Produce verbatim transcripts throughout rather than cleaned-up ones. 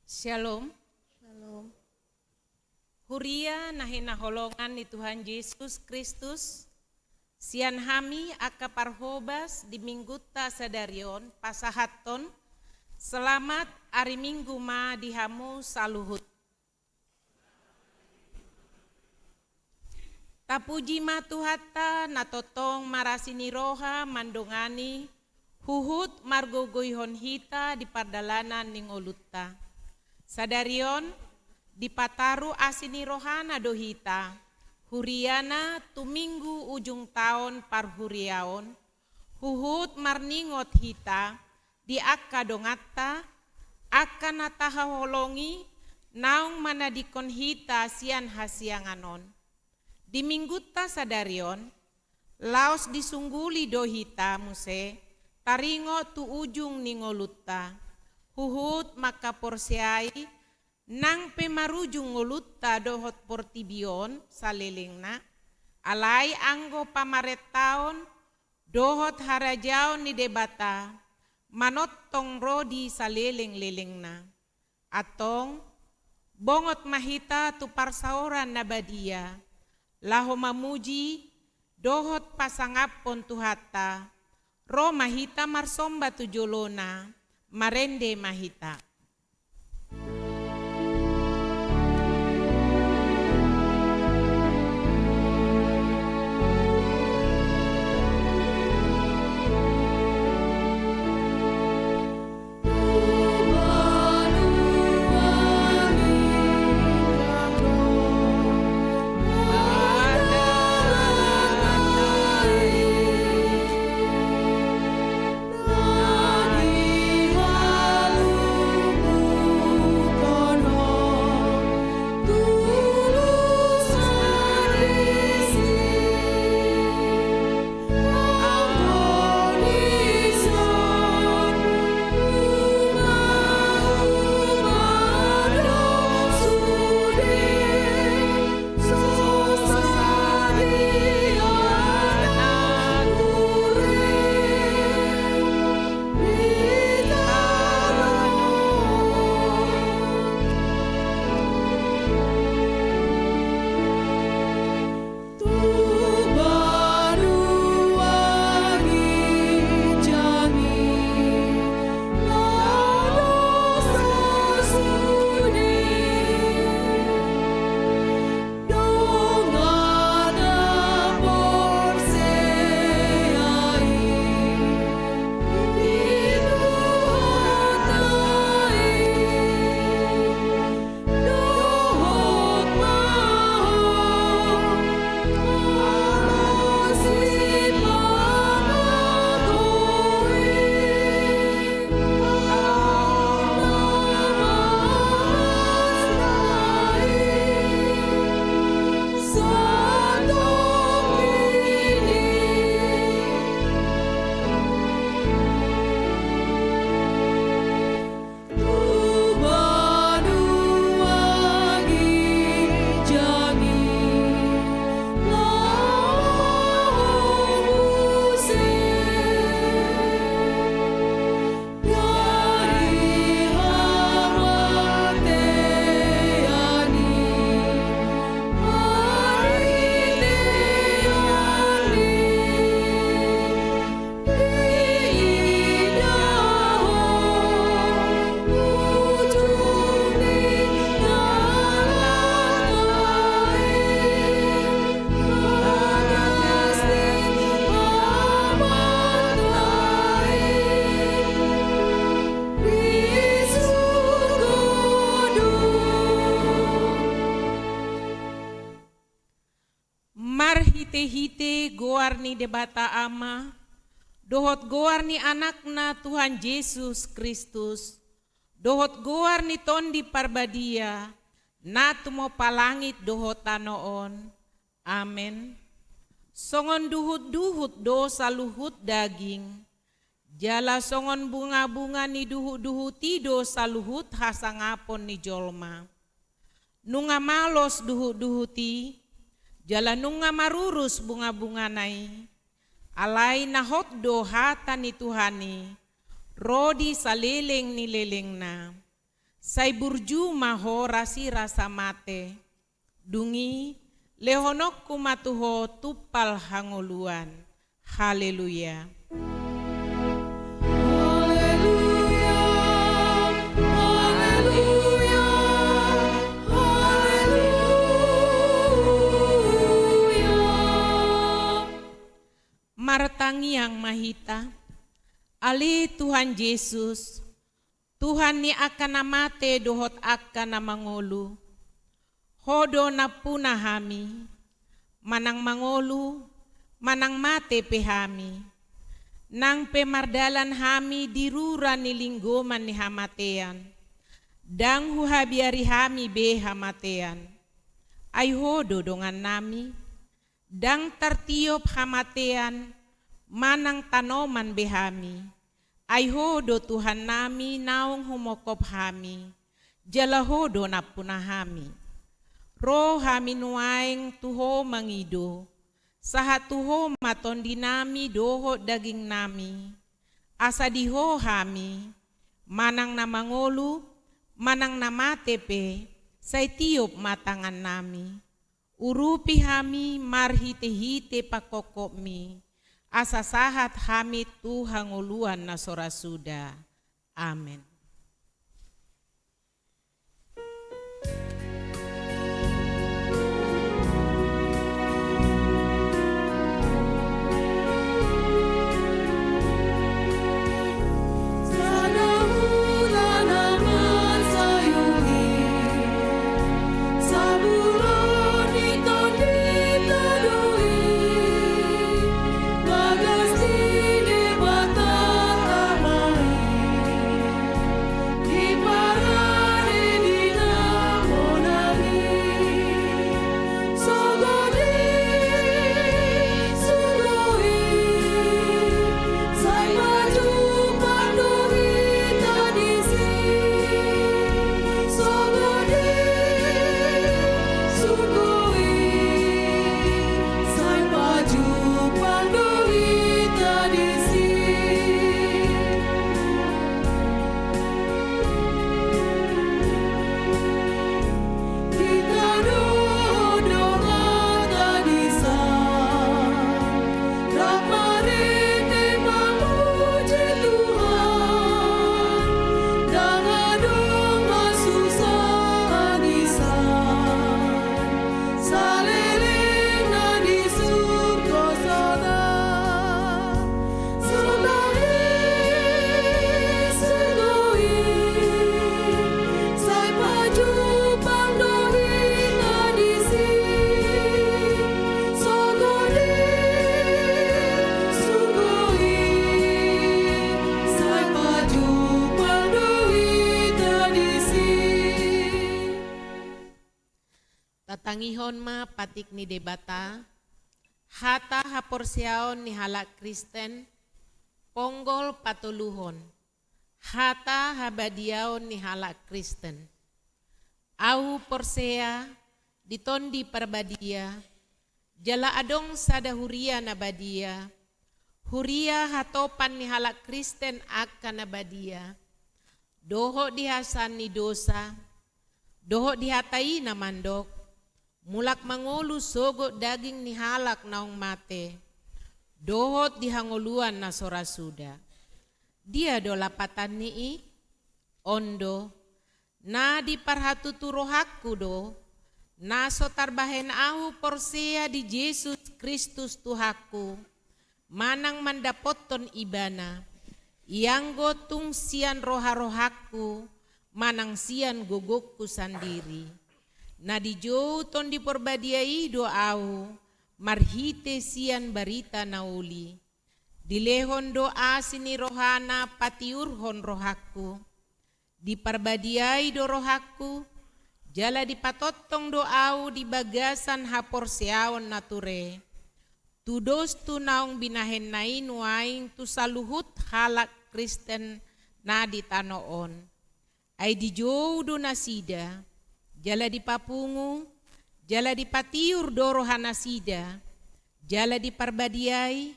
Shalom. Shalom. Huria na hinaholongan ni Tuhan Jesus Kristus, sian hami angka parhobas di Minggunta sadari on pasahathon selamat ari Minggu ma di hamu saluhut. Tapuji ma Tuhanta na tongtong marasi ni roha mandongani huhut margogoihon hita di pardalanan ni ngolunta. Sadari on dipataru asi ni rohana do hita, huriana tu Minggu ujung taon parhuriaon, huhut marningot hita di angka donganta, angka na tahaholongi naung manadingkon hita sian hasiangan on. Di Minggunta sadari on, laos disungguli do hita muse taringot tu ujung ni ngolunta, huhut mangkaporseai nang pe marujung ngolunta dohot portibi on salelengna, alai anggo pamarentaon dohot harajaon ni Debata manongtong ro di salelenglelengna. Antong, bongot ma hita tu parsaoran na badia, laho mamuji dohot pasangaphon Tuhanta, ro ma hita marsomba tu jolona, marende ma hita. Marhitehite goar ni Debata Ama, dohot goar ni Anakna Tuhan Jesus Kristus, dohot goar ni Tondi Parbadia, na tumompa langit dohot tano on. Amen. Songon duhutduhut do saluhut daging, jala songon bungabunga ni duhutduhut i do saluhut hasangapon ni jolma. Nunga malos duhutduhut i, jala nunga marurus bungabungana i, alai na hot do hata ni Tuhan i, ro di saleleng ni lelengna. Sai burju ma ho rasirasa mate. Dung i, lehononku ma tu ho tumpal hangoluan. Haleluya. Haleluya, haleluya, haleluya. Martangiang ma hita. Ale Tuhan Jesus, Tuhan ni angka na mate dohot angka na mangolu, Ho do nampuna hami, manang mangolu, manang mate pe hami. Nang pe mardalan hami di rura ni linggoman ni hamatean, ndang huhabiari hami be hamatean. Ai Ho do dongannami. Ndang tartiop hamatean manang tanoman be hami. Ai Ho do Tuhannami naung humongkop hami, jala Ho do nampuna hami. Ro hami nuaeng tu Ho mangido, sahat tu Ho ma tondinami dohot dagingnami. Asa di Ho hami, manang na mangolu, manang na mate pe, sai tiop ma tangannami. Urupi hami marhite-hite pangkopkopmi, asa sahat hami tu hangoluan na so ra suda. Amen. Tatangihon ma patik ni Debata, hata haporseaon ni halak Kristen, ponggol patoluhon, hata habadiaon ni halak Kristen. Ahu porsea di Tondi Parbadia, jala adong sada huria na badia, huria hatopan ni halak Kristen angka na badia, dohot di hasaan ni dosa, dohot di hata i na mandok, mulak mangolu sogot daging ni halak naung mate, dohot di hangoluan na so ra suda. Dia do lapatan ni i? On do, na diparhatutu rohangku do, na so tarbahen ahu porsea di Jesus Kristus Tuhanku, manang mandapothon Ibana, ianggo tung sian roha-rohangku, manang sian gogongku sandiri. Na dijou Tondi Parbadia i do ahu, marhite sian barita na uli. Dilehon do asi ni rohana patiurhon rohangku. Diparbadiai do rohangku, jala dipatongtong do ahu di bagasan haporseaon na ture, tudos tu naung binahenna i nuaeng tu saluhut halak Kristen na di tano on. Ai dijou do nasida, jala dipapungu, jala dipatiur do rohanasida, jala diparbadiai,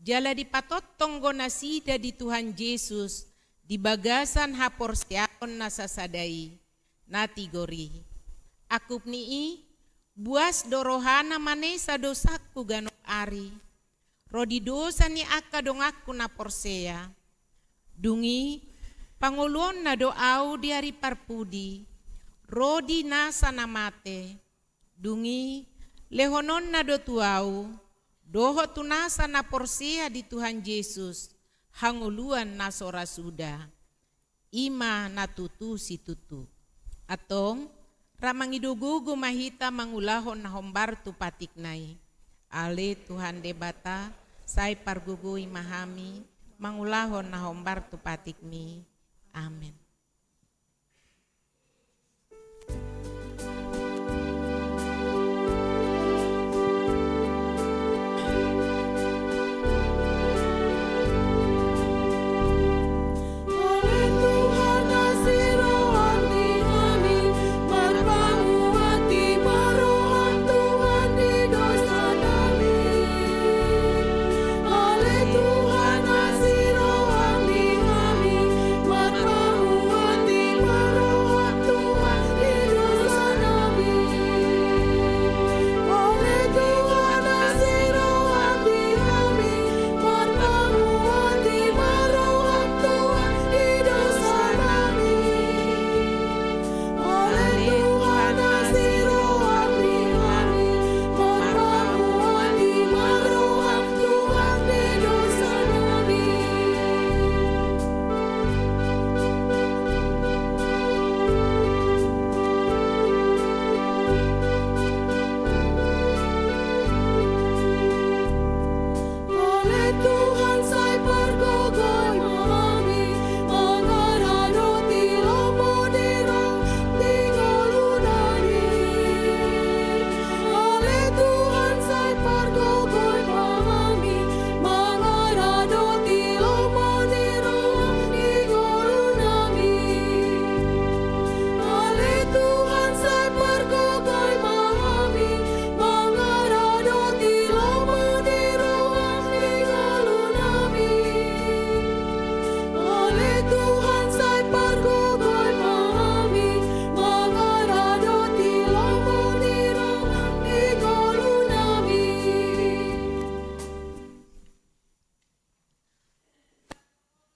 jala dipatongtong do nasida di Tuhan Jesus, di bagasan haporseaon na sasada i, na tigor i. Angkup ni i, buas do rohana manesa dosangku ganup ari, ro di dosa ni angka donganku na porsea. Dung i, pangoluonna do ahu di ari parpudi, ro di nasa na mate. Dung i, lehononna do tu ahu, dohot tu nasa na porsea di Tuhan Jesus, hangoluan na so ra suda. I ma na tutu situtu. Antong, rap mangido gogo ma hita mangulahon na hombar tu patikna i. Ale Tuhan Debata, sai pargogoi ma hami mangulahon na hombar tu patikmi. Amen.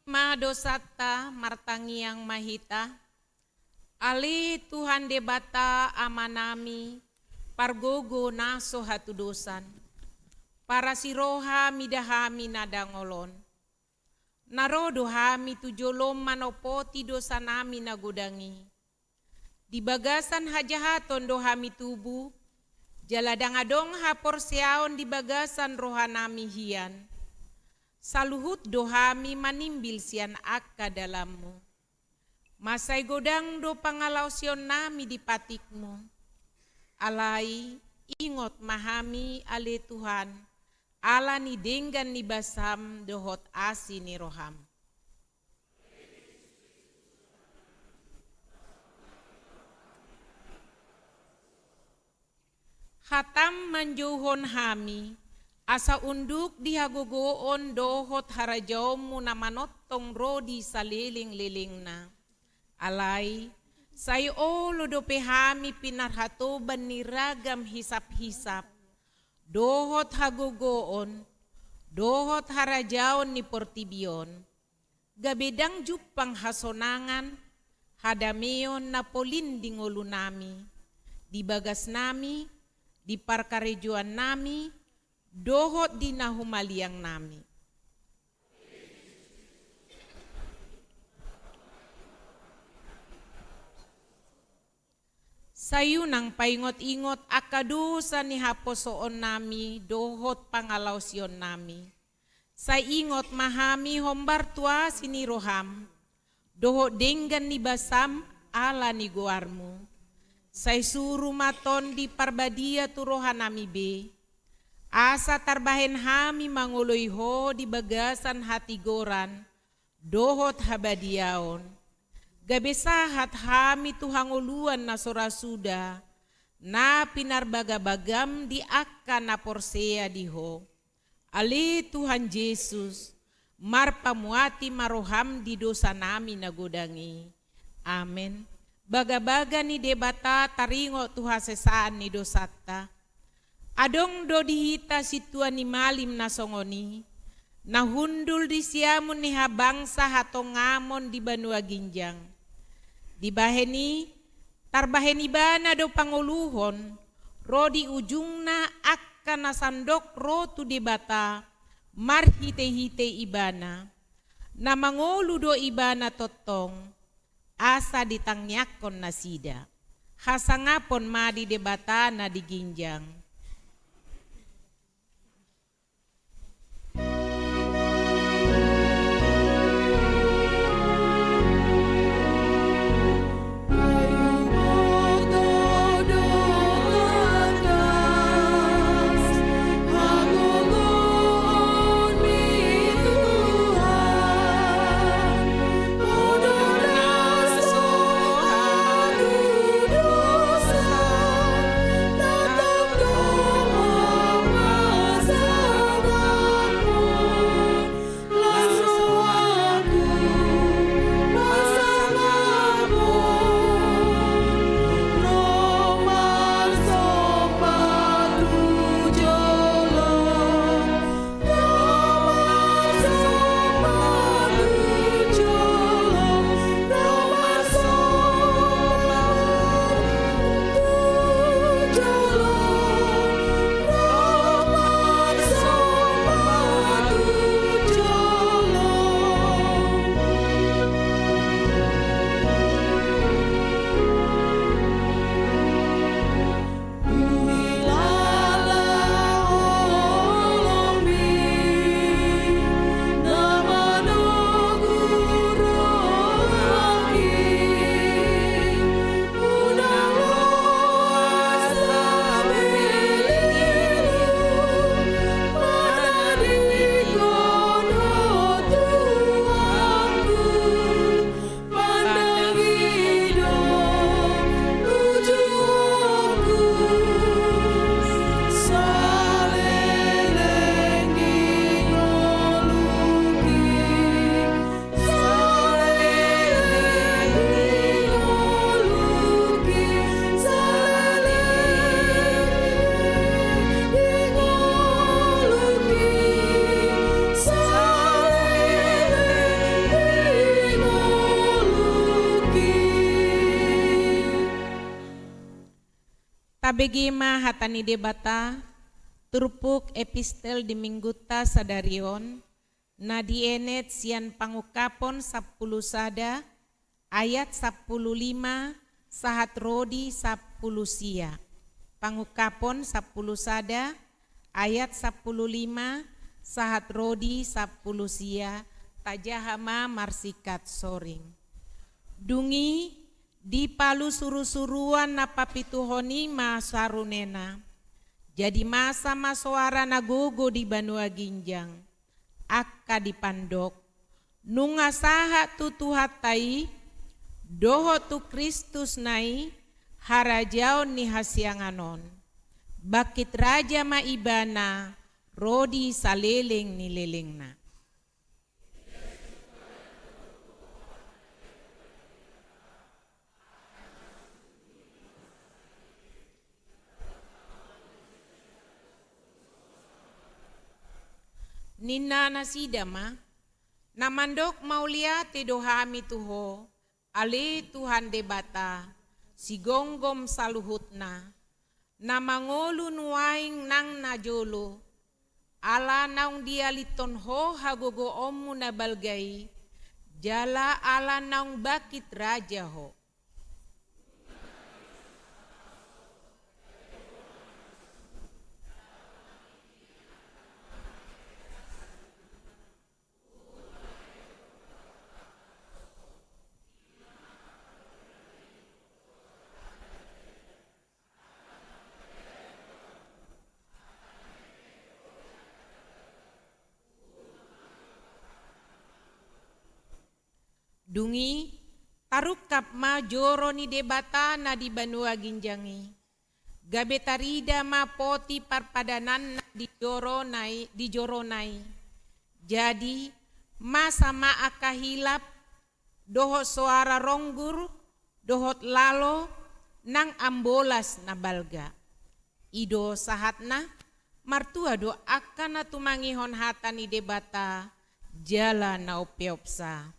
Ma dosanta, martangiang ma hita. Ale Tuhan Debata Amanami, pargogo na so hatudosan, parasi roha mida hami na dangol on. Na ro do hami tu jolom manompoti dosanami na godang i. Di bagasan hajahaton do hami tubu, jala ndang adong haporseaon di bagasan rohanami hian. Saluhut do hami manimbil sian angka dalanmu. Mansai godang do pangalaosionnami di patikmu. Alai, ingot ma hami ale Tuhan, ala ni denggan ni basam dohot asi ni roham. Hatam manjouhon hami, asa unduk di hagogoon dohot harajaonmu na manongtong ro di salelenglelengna. Alai, sai olo dope hami pinarhatoban ni ragam hisaphisap, dohot hagogoon, dohot harajaon ni portibi on, gabe ndang jumpang hasonangan, hadameon na polin di ngolunami, di bagasnami, di parkarejoannami, dohot di na humaliangnami. Sai unang paingotingot angka dosa ni haposoonnami dohot pangalaosionnami. Sai ingot ma hami hombar tu asi ni roham, dohot denggan ni basam ala ni goarmu. Sai suru ma Tondi Parbadia tu rohanami be, asa tarbahen hami mangoloi ho di bagasan hatigoran, dohot habadiaon. Gabe sahat hami tu hangoluan na so ra suda, na pinarbagabagam di angka na porsea di ho. Ale Tuhan Jesus, Marpamuati ma roham di dosanami na godang i. Amen. Bagabaga ni Debata taringot tu hasesaan ni dosanta. Adong do di hita sintua ni malim na songon i, na hundul di siamun ni habangsa hatongamon di banua ginjang. Dibahen i, tarbahen ibana do pangoluhon, ro di ujungna angka na sandok ro tu Debata, marhitehite ibana. Na mangolu do ibana tongtong, asa ditangiangkon nasida. Hasangapon ma di Debata na di ginjang. Tabege ma hata ni Debata, turpuk epistel di minggunta sadari on, na dienet sian Pangungkapon sampulu sada, ayat sampulu lima sahat ro di sampulu sia. Pangungkapon sampulu sada, ayat sampulu lima sahat ro di sampulu sia, tajaha ma marsikat soring. Dung i, dipalu surusuruan na papituhon i ma sarunena. Jadi masa ma soara na gogo di banua ginjang. Angka dipandok, nunga sahat tu Tuhanta i, dohot tu Kristusna i, harajaon ni hasiangan on. Bangkit raja ma ibana, ro di saleleng ni lelengna. Ninna nasida ma, na mandok mauliate do hami tu Ho, ale Tuhan Debata, sigomgom saluhutna, na mangolu nuaeng nang na jolo, ala naung dialithon Ho hagogoonmu na balga i, jala ala naung bangkit raja Ho. Dung i, tarungkap ma joro ni Debata na di banua ginjang i. Gabe tarida ma poti parpadananna di joro na i, di joro na i. Jadi, Masa ma angka hilap, dohot soara ronggur, dohot lalo, nang ambolas na balga. I do sahatna, martua do angka na tumangihon hata ni Debata, jala na umpeopsa.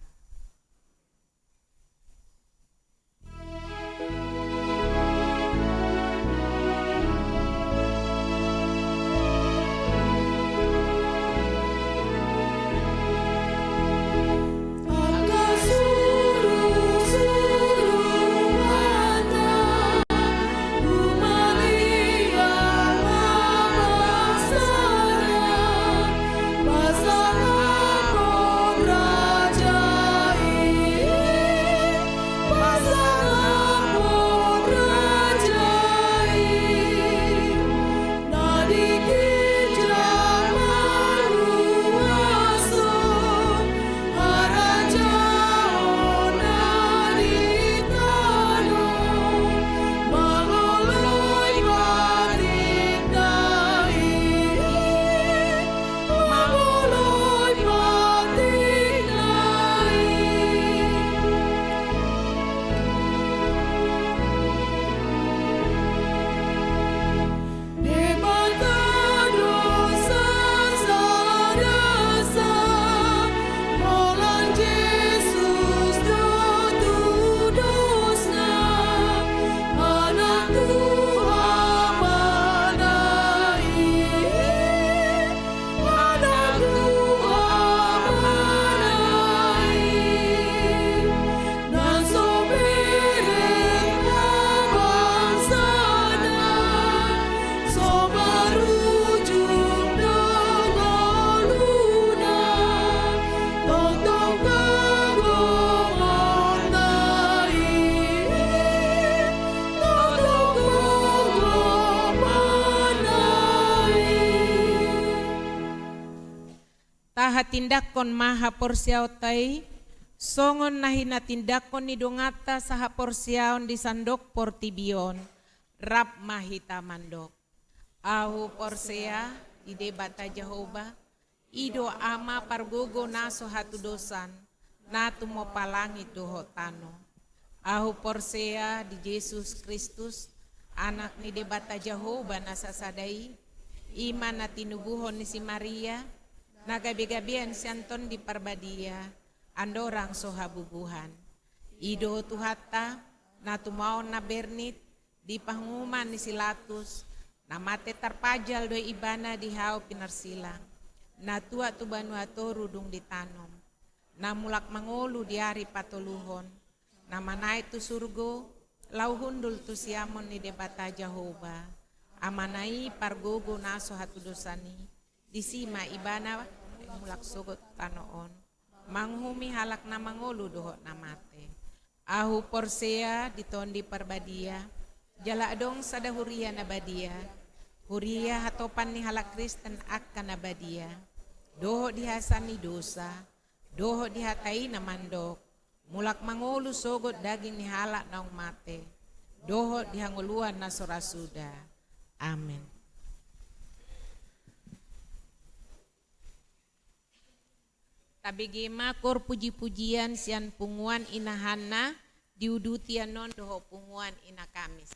Tahatindangkon ma haporseaonta i, songon na hinatindangkon ni donganta sahaporseaon di sandok portibi on, rap ma hita mandok. Ahu porsea di Debata Jahowa, i do Ama pargogo na so hatudosan, na tumompa langit dohot tano. Ahu porsea di Jesus Kristus, Anak ni Debata Jahowa na sasada i, i ma na tinubuhon ni si Maria, na gabegabean sian Tondi Parbadia, andorang so habubuhan. I do Tuhanta, na tumaon na bernit, di panguhuman ni si Latus, na mate tarpajal do ibana di hau pinarsilang, na tuat tu banua toru dung ditanom, na mulak mangolu di ari patoluhon, na manaek tu surgo, laho hundul tu siamun ni Debata Jahowa, Amana i pargogo na so hatudosan i, disi ma ibana mulak sogot tano on, manguhumi halak na mangolu dohot na mate. Ahu porsea di Tondi Parbadia, jala adong sada huria na badia, huria hatopan ni halak Kristen angka na badia, dohot di hasesaan ni dosa, dohot di hata i na mandok, mulak mangolu sogot daging ni halak naung mate, dohot di hangoluan na so ra suda. Amen. Tabege ma koor pujipujian sian punguan inahanna, diuduti annon dohot punguan ina Kamis.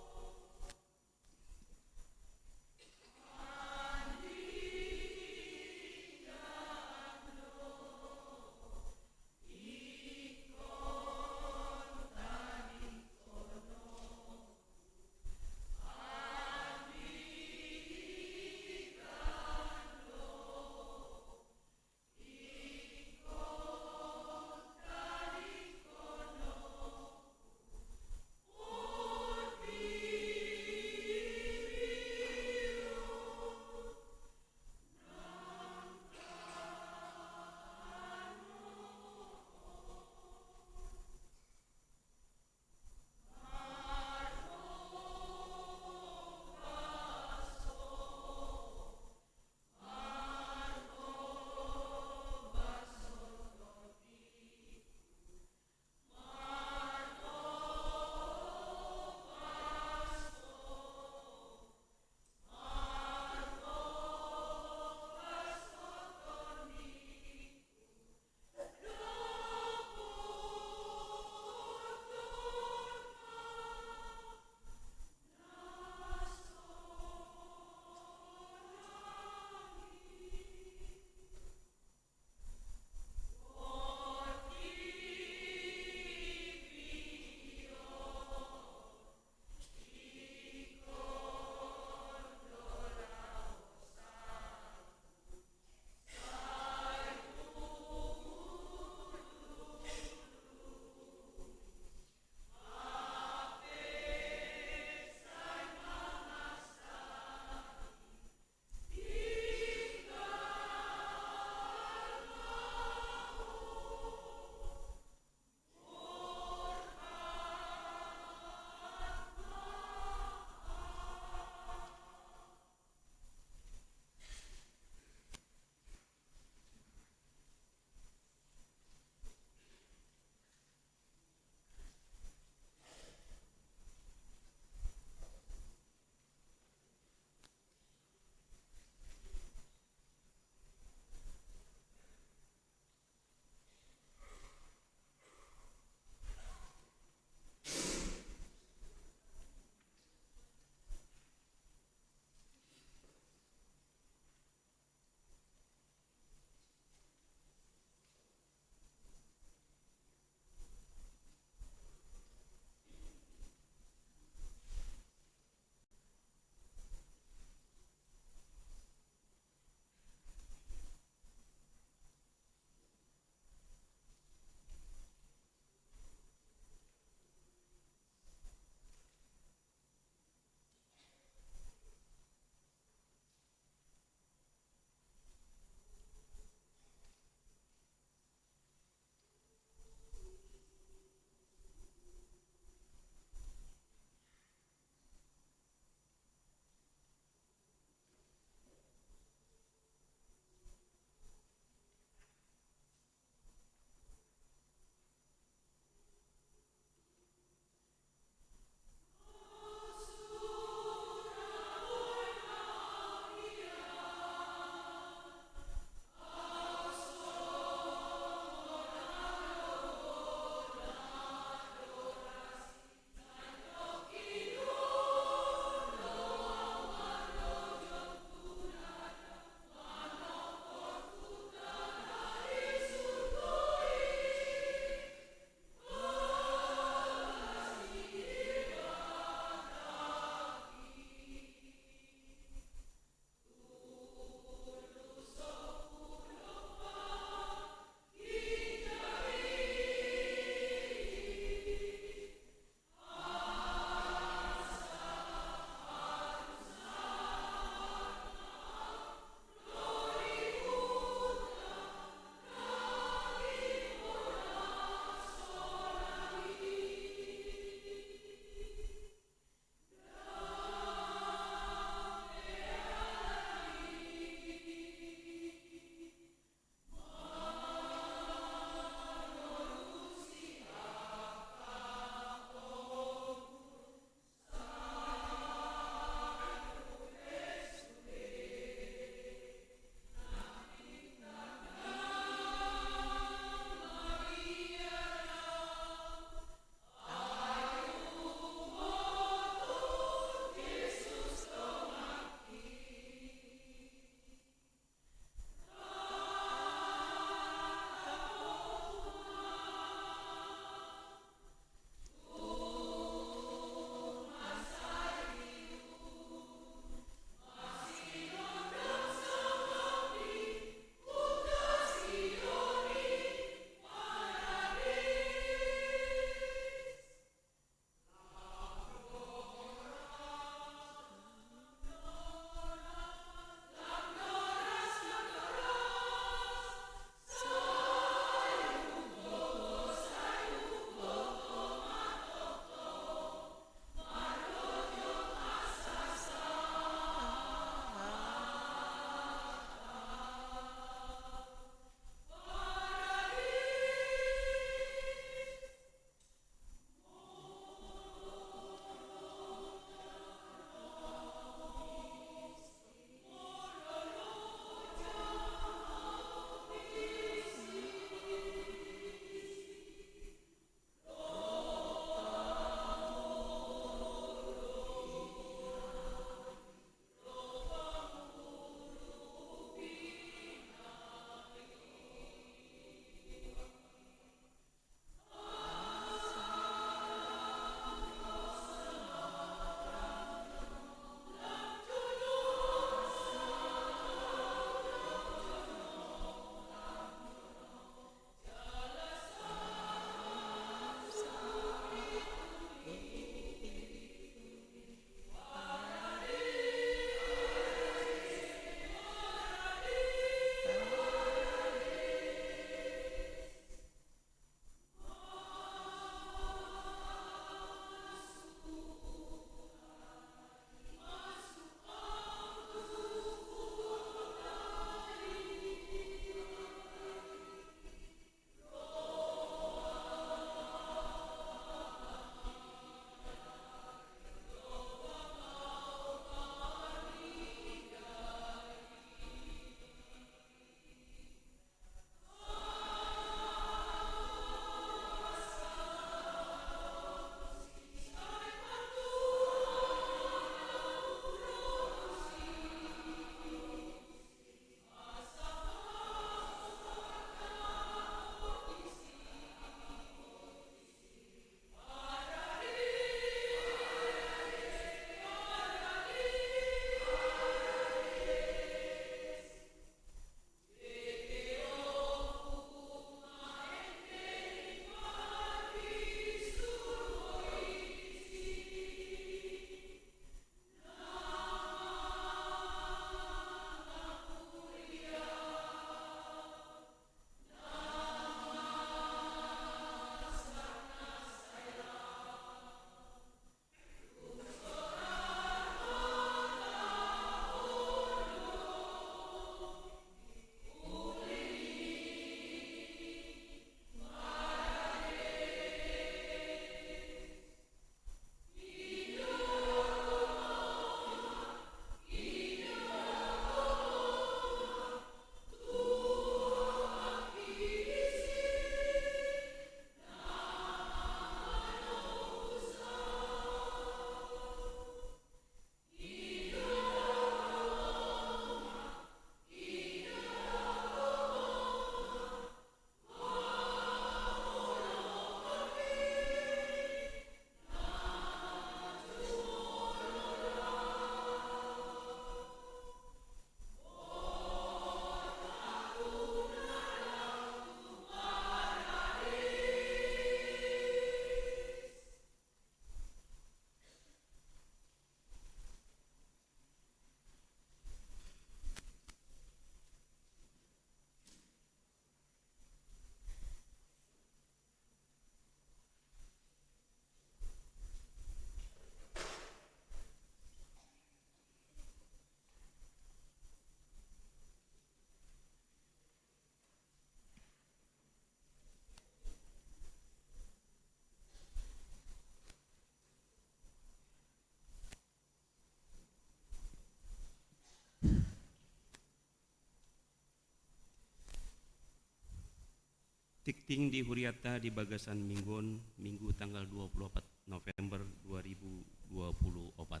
Tingting di hurianta di bagasan minggu on, Minggu tanggal dua puluh opat November dua ribu dua puluh opat.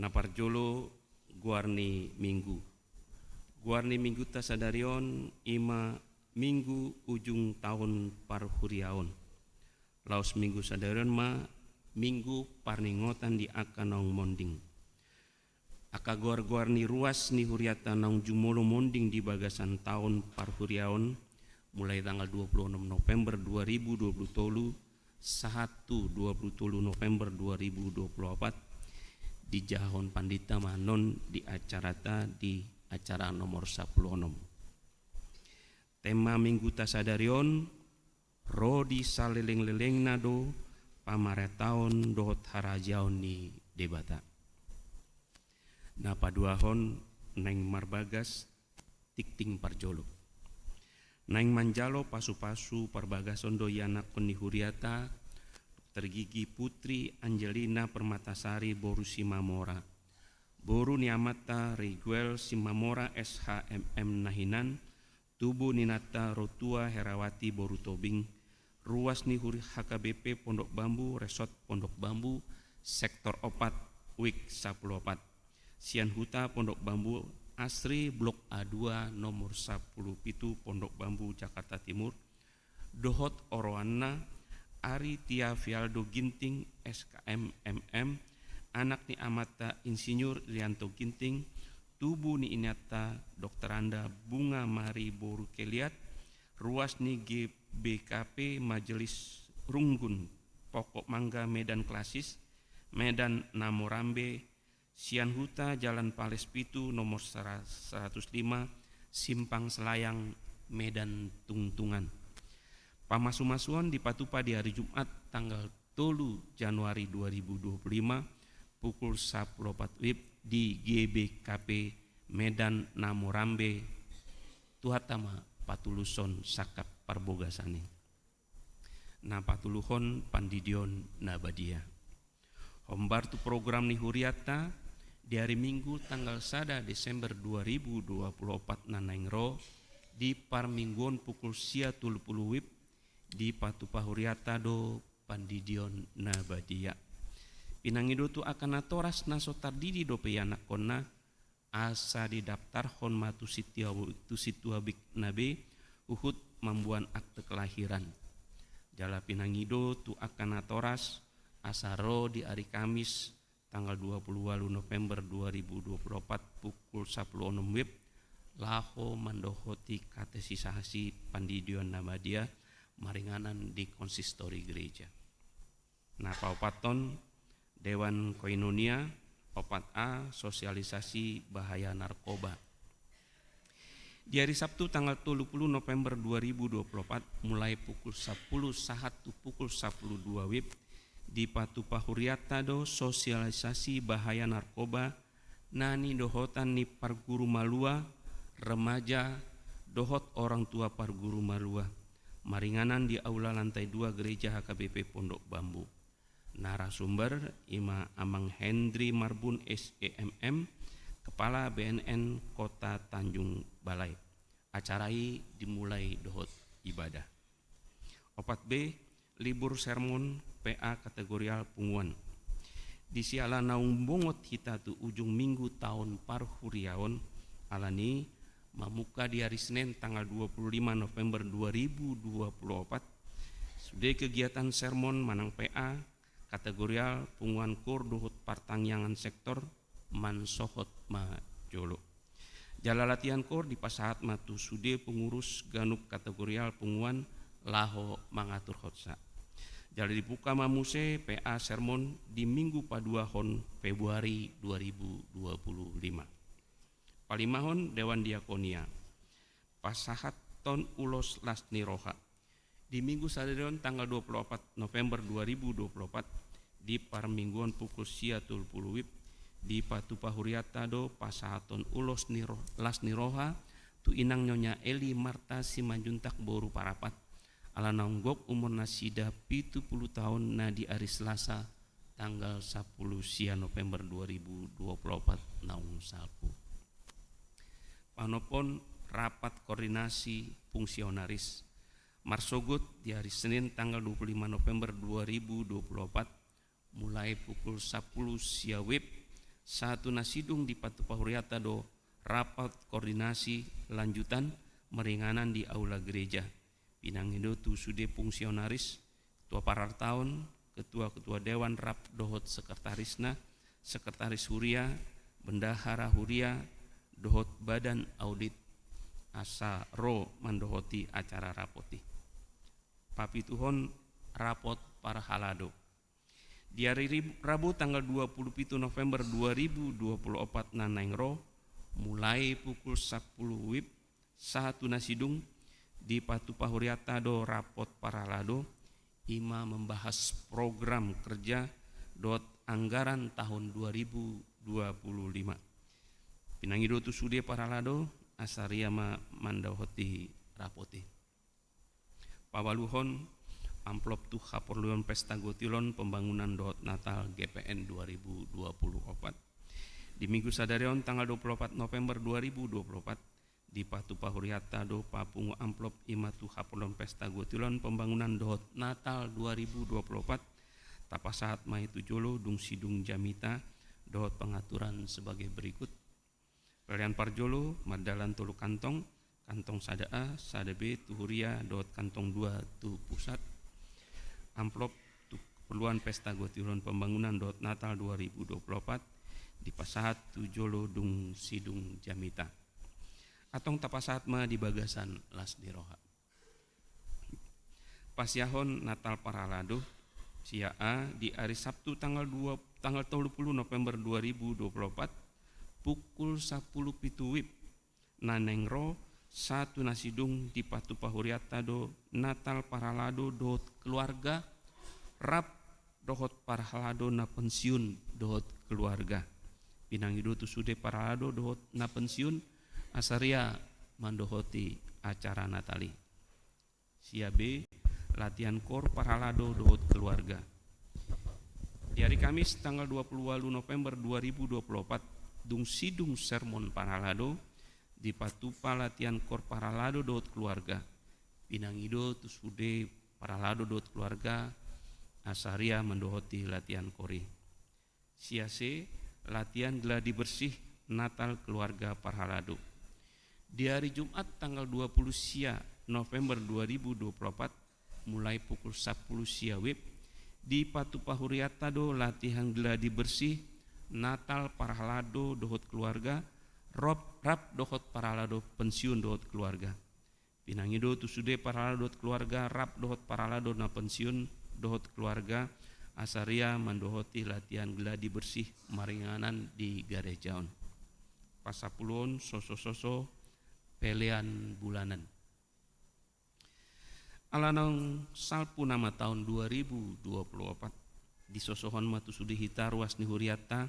Na parjolo, goar ni minggu. Goar ni minggunta sadari on i ma Minggu ujung taon parhuriaon. Laos minggu sadari on ma Minggu parningotan di angka naung monding. Angka goar-goar ni ruas ni hurianta naung jumolo monding di bagasan taon parhuriaon, mulai tanggal dua puluh enam November dua ribu dua puluh tolu sahat tu dua puluh tolu November dua ribu dua puluh opat, dijahahon pandita ma annon di acarata di acara nomor sapuluh onom. Tema minggunta sadari on, ro di saleleng-lelengna do pamarentaon dohot harajaon ni Debata. Na paduahon, naeng marbagas tingting parjolo. Naeng manjalo pasu-pasu parbagason do ianakhon ni hurianta, Dokter Gigi Putri Angelina Permatasari boru Simamora, boru ni amanta Riguel Simamora S H M M na hinan, tubu ni inanta Rotua Herawati boru Tobing, ruas ni huria H K B P Pondok Bambu, Resort Pondok Bambu, Sektor opat, Wik sapuluh opat. Sian huta Pondok Bambu Asri, Blok A dua, nomor sapuluh pitu, Pondok Bambu, Jakarta Timur, dohot oroanna Ari Tia Fialdo Ginting, S K M M M, anak ni amanta Insinyur Irianto Ginting, tubu ni inanta Dokteranda Bunga Mari boru Keliat, ruas ni G B K P Majelis Runggun Pokok Mangga, Medan Klasis, Medan Namorambe, sian huta Jalan Pales pitu, nomor sera-, seratus lima, Simpang Selayang, Medan Tungtungan. Pamasu-masuon dipatupa di ari Jumat tanggal tolu Januari dua ribu dua puluh lima, pukul sapuluh opat wib di G B K P Medan Namorambe. Tuhanta ma patulushon sangkap parbogasan i. Na patoluhon, pandidion na badia. Hombar tu program ni hurianta, di ari Minggu tanggal sada Desember dua ribu dua puluh opat na naeng ro, di parmingguon pukul sia tolu pulu wib, dipatupa hurianta do pandidion na badia. Pinangido tu angka natoras na so tardidi dope ianakhonna, asa didaptarhon ma tu Sintua-, tu Sintuabikna be, huhut mamboan akte kelahiran. Jala pinangido tu angka natoras, asa ro di ari Kamis, tanggal dua puluh walu November dua ribu dua puluh opat, pukul sapuluh onom wib, laho mandohoti katesisasi pandidion na badia, maringanan di konsistori gereja. Na paopathon, Dewan Koinonia, opat A, sosialisasi bahaya narkoba. Di ari Sabtu tanggal tolu pulu November dua ribu dua puluh opat, mulai pukul sapuluh sahat tu pukul sapuluh dua wib, dipatupa hurianta do sosialisasi bahaya narkoba, na nidohotan ni parguru malua, remaja, dohot orang tua parguru malua, maringanan di aula lantai dua Gereja H K B P Pondok Bambu. Narasumber i ma Amang Hendri Marbun, S E M M, Kepala B N N Kota Tanjung Balai. Acara i dimulai dohot ibadah. Opat B, libur sermon P A kategorial punguan. Di siala naung bongot hita tu ujung minggu taon parhuriaon, alani i mamungka di ari Senin tanggal dua puluh lima November dua ribu dua puluh opat, sude kegiatan sermon manang P A kategorial, punguan koor dohot partangiangan sektor, mansohot ma jolo. Jala latihan koor dipasahat ma tu sude pengurus ganup kategorial punguan laho mangaturhonsa. Jala dibuka ma muse P A sermon di minggu paduahon Februari dua ribu dua puluh lima. Palimahon, Dewan Diakonia. Pasahathon ulos las ni roha. Di minggu sadari on tanggal dua puluh opat November dua ribu dua puluh opat, di parmingguon pukul sia tolu pulu wib, dipatupa hurianta do pasahathon ulos ni roh-, las ni roha tu inang Nyonya Eli Marta Simanjuntak boru Parapat, ala naung gok umur nasida pitu pulu taon, na di ari Selasa tanggal sapulu sia November dua ribu dua puluh opat naung salpu. Panophon rapat koordinasi fungsionaris. Marsogot di ari Senin tanggal dua puluh lima November dua ribu dua puluh opat, mulai pukul sapulu sia wib, sahat tu na sidung dipatupa hurianta do rapat koordinasi lanjutan maringanan di aula gereja. Pinangido tu sude fungsionaris, ketua parartaon, ketua-ketua dewan rap dohot sekretarisna, sekretaris huria, bendahara huria, dohot badan audit, asa ro mandohoti acara rapot i. Papituhon rapot parhalado. Di ari rib-, Rabu tanggal dua puluh pitu November dua ribu dua puluh opat na naeng ro, mulai pukul sapulu wib sahat tu na sidung, dipatupa hurianta do rapot parhalado, i ma membahas program kerja dohot anggaran tahun dua ribu dua puluh lima. Pinangido tu sude parhalado, asa ria ma mandohoti rapot i. Paualuhon, amplop tu haporluhon pesta gotilon pembangunan dohot Natal G P N dua ribu dua puluh opat. Di minggu sadari on tanggal dua puluh opat November dua ribu dua puluh opat, dipatupa hurianta do papungu amplop i ma tu haporluhon pesta gotilon pembangunan dohot Natal dua ribu dua puluh opat, tapasahat ma i tu jolo dung sidung jamita dohot pengaturan sebagai berikut. Pelean parjolo, mardalan tolu kantong, kantong sada A, sada B, tu huria dohot kantong dua tu pusat. Amplop tu keperluan pesta gotilon pembangunan dohot Natal dua ribu dua puluh opat, dipasahat tu jolo dung sidung jamita. Antong tapasahat ma di bagasan las ni roha. Pasiahon Natal parhalado, sia A, di ari Sabtu tanggal dua, tanggal tolu puluh November dua ribu dua puluh opat, pukul sapulu pitu wib, na naeng ro, sahat tu na sidung dipatupa hurianta do Natal parhalado dohot keluarga, rap dohot parhalado na pensiun dohot keluarga. Pinangido tu sude parhalado dohot na pensiun, asa ria mandohoti acara Natal i. Sia B, latihan kor parhalado dohot keluarga. Di ari Kamis tanggal dua puluh ualu November dua ribu dua puluh opat, dung sidung sermon parhalado, dipatupa latihan kor parhalado dohot keluarga. Pinangido tu sude parhalado dohot keluarga, asa ria mandohoti latihan kor i. Sia C, latihan gladi bersih Natal keluarga parhalado. Di ari Jumat tanggal dua puluh sia November dua ribu dua puluh opat, mulai pukul sapulu sia wib, dipatupa hurianta do latihan gladi bersih Natal parhalado dohot keluarga, rop-, rap dohot parhalado pensiun dohot keluarga. Pinangido tu sude parhalado dohot keluarga, rap dohot parhalado na pensiun dohot keluarga, asa ria mandohoti latihan gladi bersih maringanan di gareja on. Pasapuluhon, sosososo pelean bulanan. Ala naung salpu nama taon dua ribu dua puluh opat, disosohon ma tu sude hita ruas ni hurianta,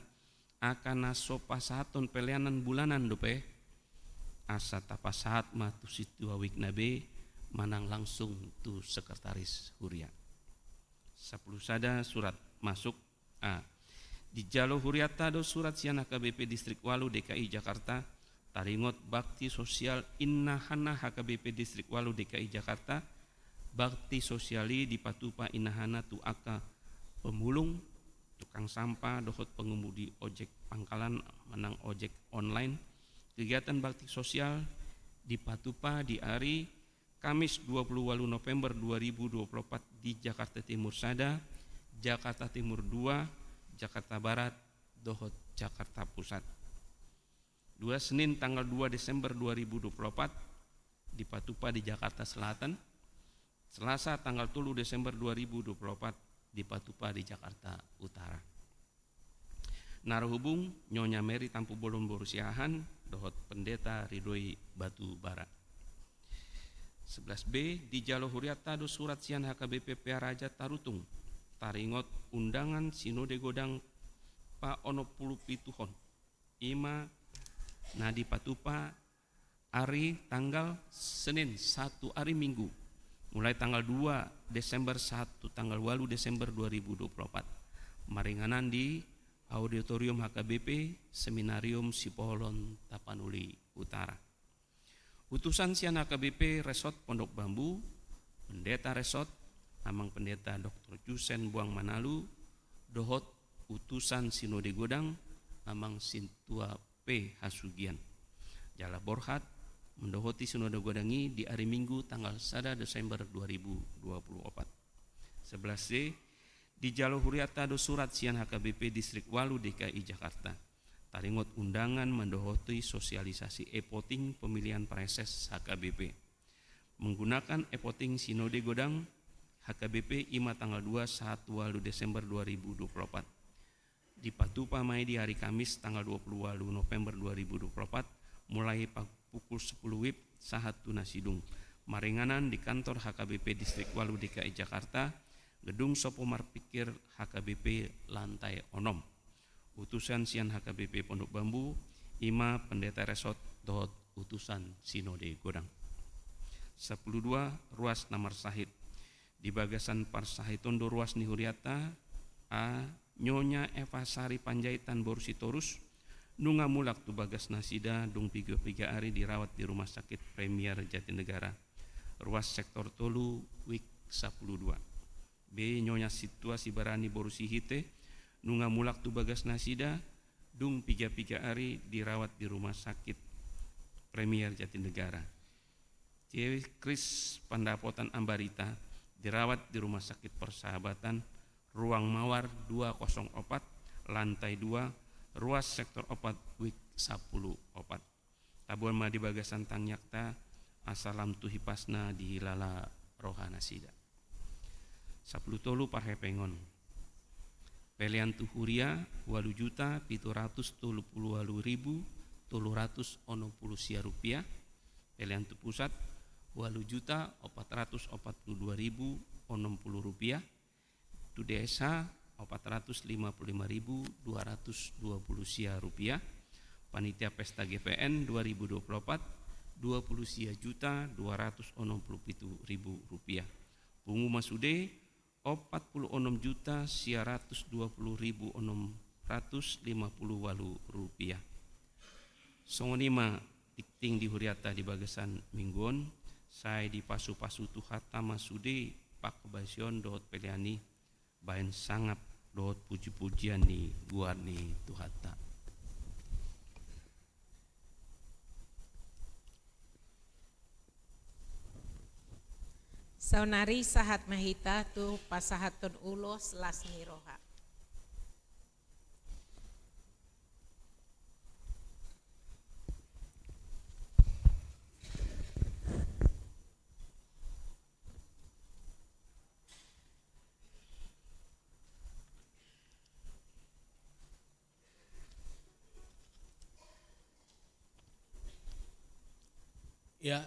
angka na so pasahathon pelean bulanan dope, asa tapasahat ma tu sintua wikna be manang langsung tu sekretaris huria. Sapulu sada, surat masuk. A. Dijalo hurianta do surat sian H K B P Distrik ualu D K I Jakarta, taringot bakti sosial inahana H K B P Distrik ualu D K I Jakarta. Bakti sosial i dipatupa inahana tu angka pemulung, tukang sampah dohot pengemudi ojek pangkalan manang ojek online. Kegiatan bakti sosial dipatupa di ari Kamis dua puluh ualu November dua ribu dua puluh opat di Jakarta Timur sada, Jakarta Timur dua, Jakarta Barat dohot Jakarta Pusat. Dua, Senin tanggal dua Desember dua ribu dua puluh opat dipatupa di Jakarta Selatan. Selasa tanggal tolu Desember dua ribu dua puluh opat dipatupa di Jakarta Utara. Na marhubung Nyonya Mary Tampubolon boru Siahaan dohot Pendeta Ridhoi Batubara. Sebelas B, dijalo hurianta do surat sian H K B P Pearaja Tarutung, taringot undangan Sinode Godang paonom pulu pituhon. I ma na dipatupa ari tanggal Senin sahat tu ari Minggu, mulai tanggal dua Desember sahat tu tanggal ualu Desember dua ribu dua puluh opat, maringanan di Auditorium H K B P Seminarium Sipoholon Tapanuli Utara. Utusan sian H K B P Resort Pondok Bambu, Pendeta Resort, Amang Pendeta Doktor Jusen Boang Manalu, dohot utusan Sinode Godang, Amang Sintua P. Hasugian. Jala borhat mendohoti Sinode Godang i di ari Minggu tanggal sada Desember dua ribu dua puluh opat. Sebelas C, dijalo hurianta do surat sian H K B P Distrik Walu D K I Jakarta. Taringot undangan mendohoti sosialisasi e-voting pemilihan praeses H K B P. Menggunakan e-voting Sinode Godang H K B P i ma tanggal dua sahat walu Desember dua ribu dua puluh opat. Dipatupa ma i di ari Kamis tanggal dua puluh walu November dua ribu dua puluh opat, mulai pa-, pukul sepuluh wib sahat tu na sidung. Maringanan di kantor H K B P Distrik Walu D K I Jakarta, Gedung Sopo Marpikir H K B P lantai onom. Utusan sian H K B P Pondok Bambu, i ma Pendeta Resort dohot utusan Sinode Godang. Sapuluh dua, ruas na marsahit. Di bagasan parsahiton do ruas ni hurianta, a, Nyonya Eva Sari Panjaitan boru Sitorus, nunga mulak tu bagas nasida dung piga-piga ari dirawat di Rumah Sakit Premier Jatinegara. Ruas sektor tolu, wik sapuluh dua. B, Nyonya Sintua Sibarani boru Sihite, nunga mulak tu bagas nasida, dung piga-piga ari dirawat di Rumah Sakit Premier Jatinegara. C, Kris Pandapotan Ambarita, dirawat di Rumah Sakit Persahabatan, ruang mawar dua kosong opat, lantai dua, ruas sektor opat, wik sapuluh opat. Taboan ma di bagasan tangiangta, asa lam tu hipasna dihilala roha nasida. Sapuluh tolu, parhepengon. Pelean tu huria, walu juta pitu ratus tolu puluh walu ribu tolu ratus onom puluh sia rupiah. Pelean tu pusat, walu juta opat ratus opat puluh dua ribu onom puluh rupiah. Tu desa, opat ratus lima puluh lima ribu dua ratus dua puluh sia rupiah. Panitia pesta G P N dua ribu dua puluh opat, dua puluh sia juta dua ratus onom puluh pitu ribu rupiah. Pungu ma sude, opat puluh onom juta sia ratus dua puluh ribu onom ratus lima puluh walu rupiah. Songon i ma tingting di hurianta di bagasan minggu on, sai dipasu-pasu Tuhanta ma sude panghobasion dohot pelean i, bahen sangap dohot puji-pujian ni goar ni Tuhanta. Saonari sahat ma hita tu pasahathon ulos las ni roha. Ya,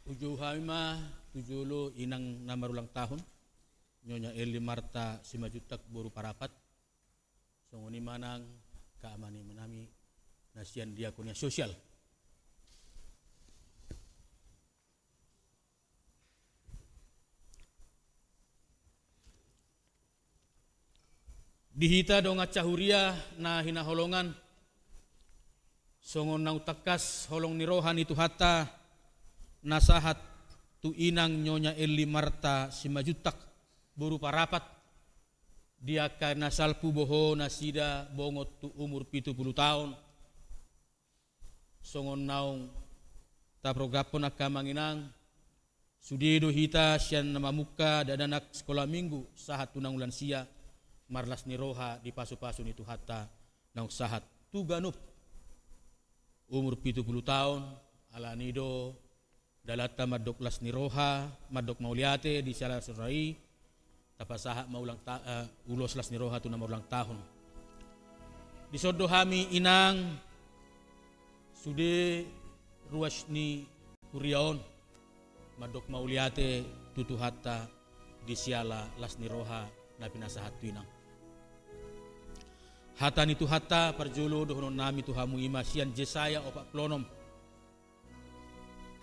hujou hami ma tu jolo inang na marulang tahun, Nyonya Eli Marta Simanjuntak boru Parapat. Songon i ma nang keamanan nami na sian diakonia sosial. Di hita dongan sahuria na hinaholongan, songon naung tangkas holong ni roha ni Tuhanta na sahat tu inang Nyonya Eli Marta Simanjuntak boru Parapat, di angka na salpu boho nasida bongot tu umur pitu pulu taon. Songon naung taprographon angka amang inang, sude do hita sian na mamungka dakdanak sikola minggu sahat tu naung lansia, marlas ni roha di pasu-pasu ni Tuhanta naung sahat tu ganup umur pitu pulu taon. Alani do dalanta mandok las ni roha, mandok mauliate di siala las ni roha i, tapasahat ma ulang ta-, eh, ulos las ni roha tu na marulang tahun. Dison do hami inang, sude ruas ni huria on, mandok mauliate tu Tuhanta di siala las ni roha na pinasahat tu inang. Hata ni Tuhanta parjolo dohonon nami tu hamu i ma sian Jesaya opat pulu onom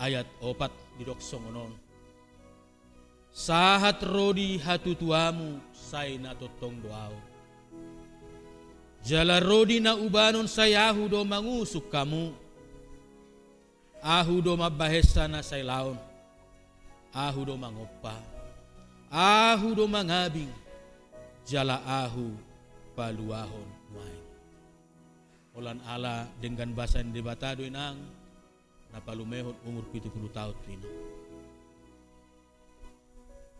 ayat opat, didok songon on: Sahat ro di hatutuamu, sai na tongtong do Ahu. Jala ro di na ubanon, sai Ahu do mangusung hamu. Ahu do mambahensa na sai laon. Ahu do mangompa, ahu do mangabing, jala ahu paluahon nuaeng. Holan ala denggan basa ni Debata do inang, na palumehon umur pitu pulu taon tu inang.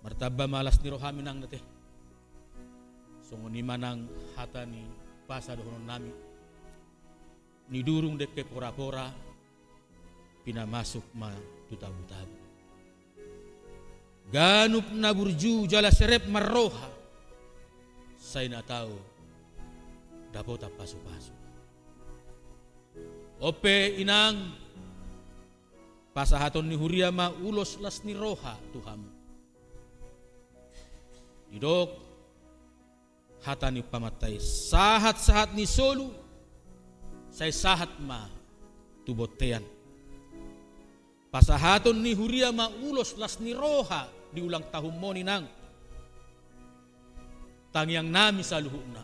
Martamba ma las ni roham inang ate. Songon i ma nang hata ni pasa dohonon nami. Nidurung dengke pora-pora, pinamasuk ma tu tabu-tabu. Ganup na burju jala serep marroha, sai na tau dapotan pasu-pasu. On pe inang, pasahaton ni huria ma ulos las ni roha tu hamu. Didok hata ni umpamanta i, sahat-sahat ni solu, sai sahat ma tu bontean. Pasahaton ni huria ma ulos las ni roha di ulang tahunmon inang. Tangiang nami saluhutna.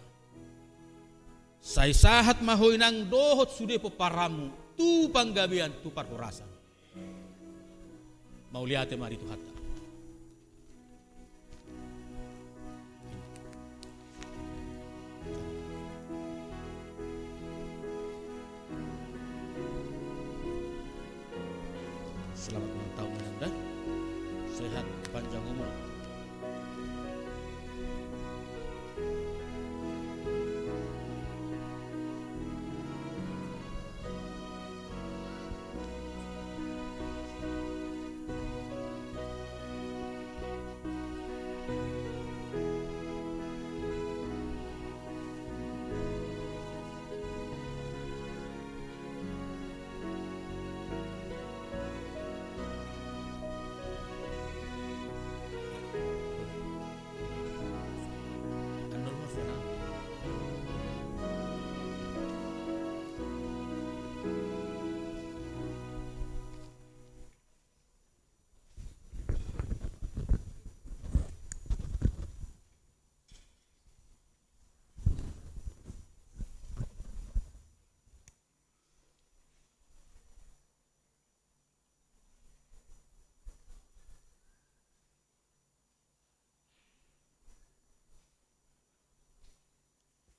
Sai sahat ma ho inang dohot sude pomparanmu tu panggabean tu parhorasan. Mauliate ma di Tuhanta. Selamat ulang tahun, Ayanda. Sehat, panjang umur.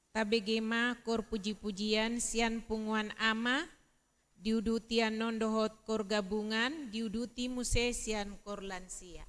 Tabege ma kor puji-pujian sian punguan ama, diuduti annon dohot kor gabungan, diuduti muse sian kor lansia.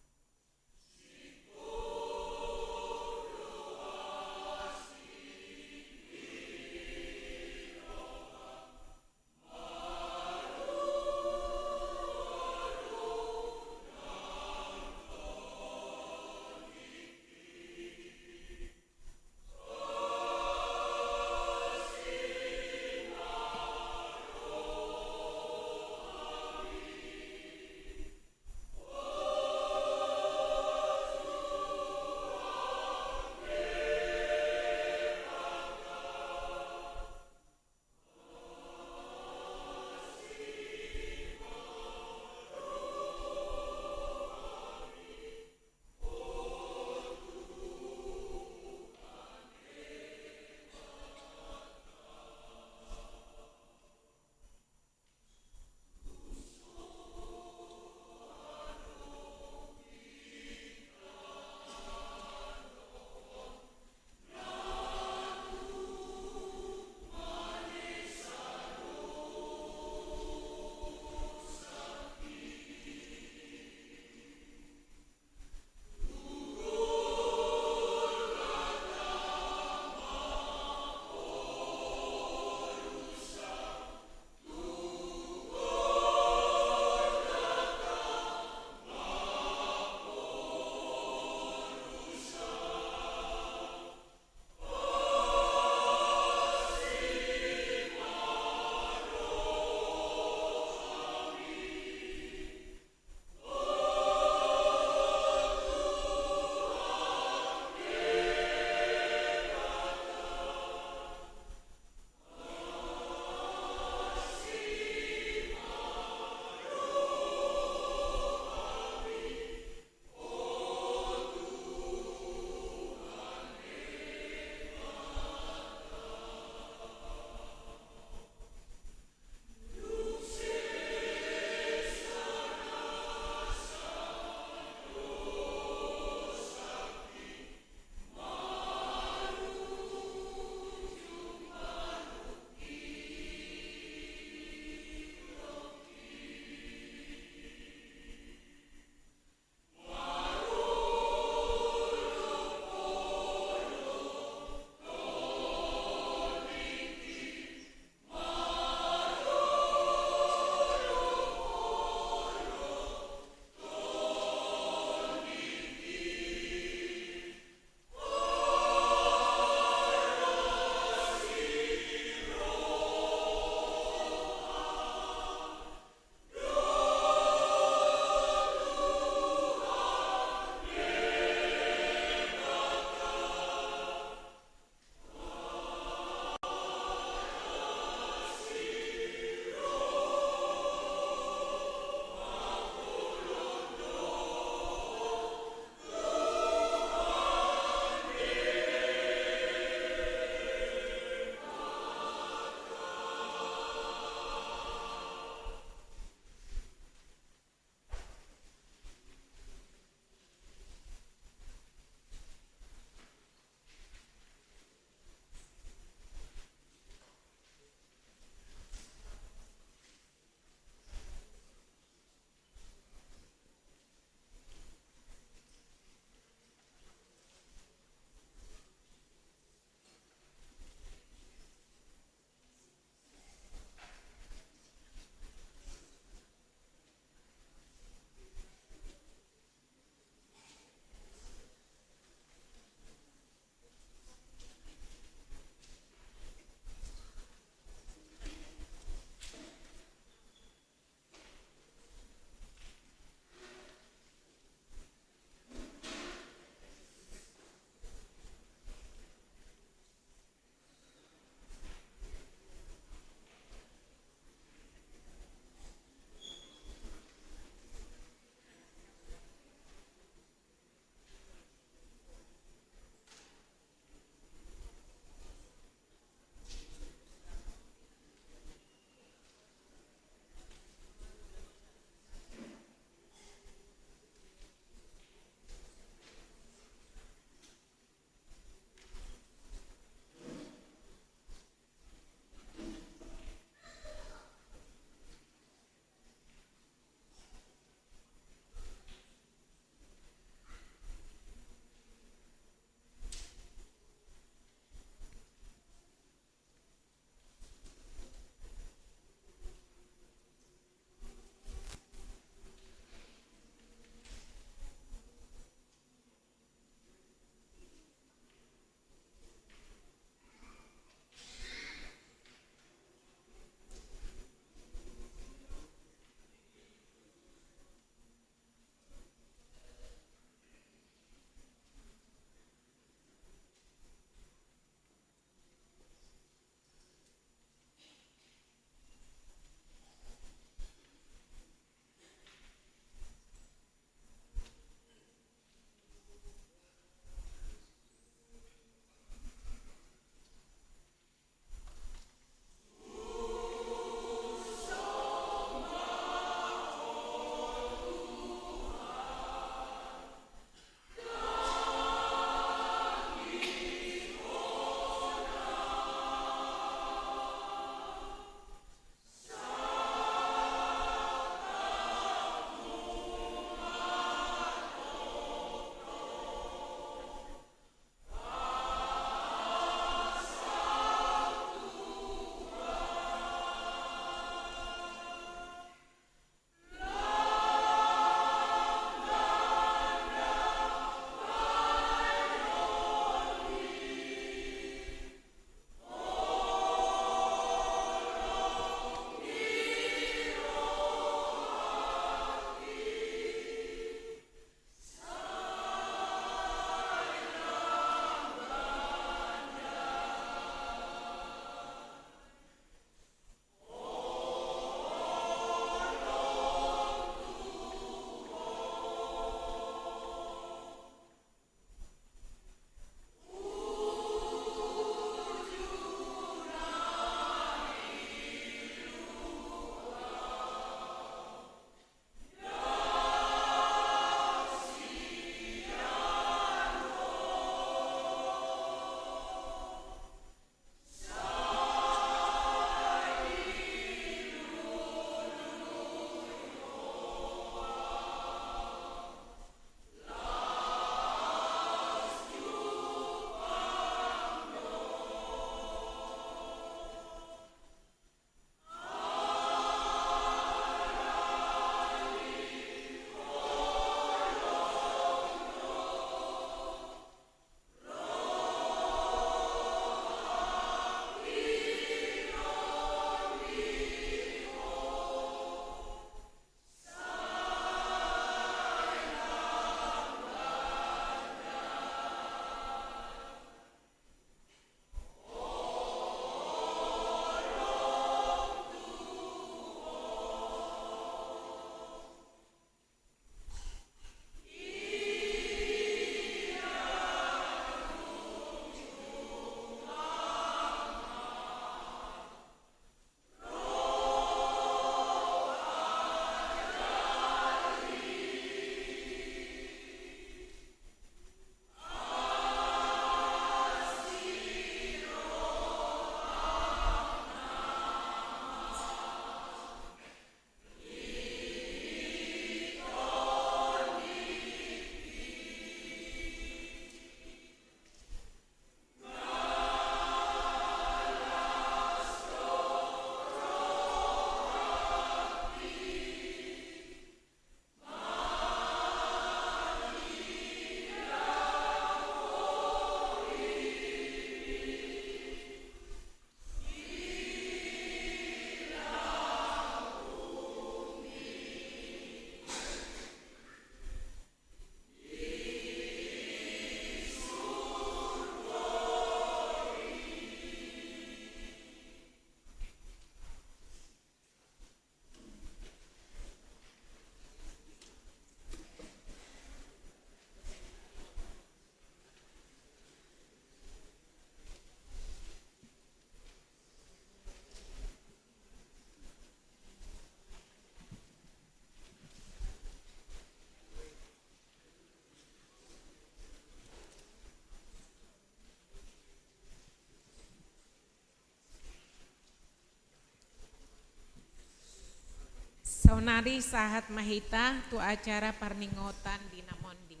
Saonari sahat ma hita tu acara parningotan di na monding.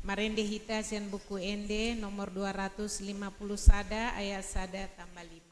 Marende hita sian Buku Ende nomor dua ratus lima puluh sada, ayat sada tambah lima.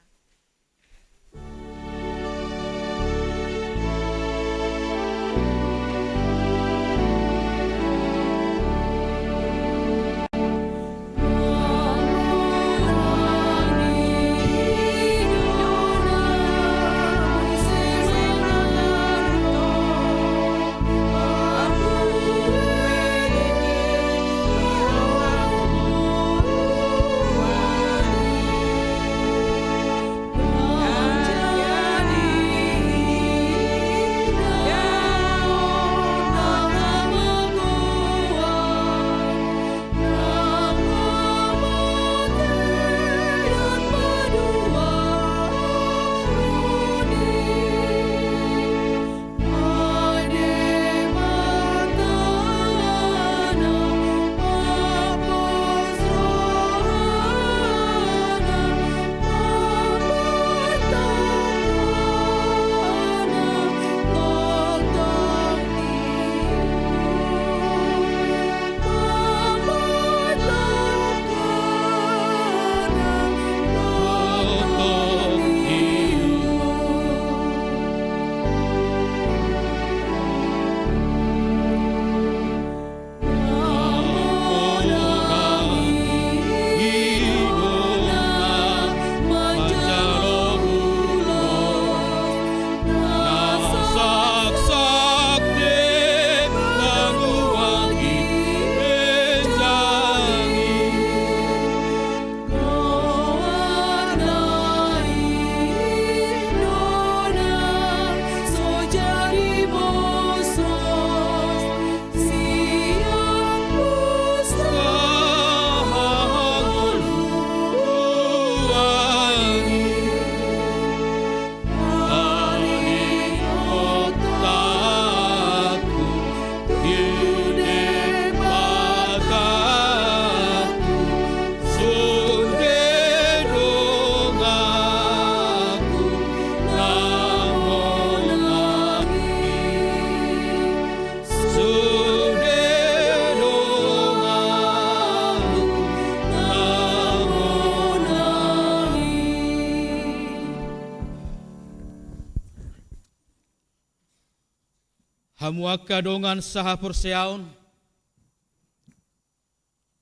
Hamu angka dongan sahaporseaon,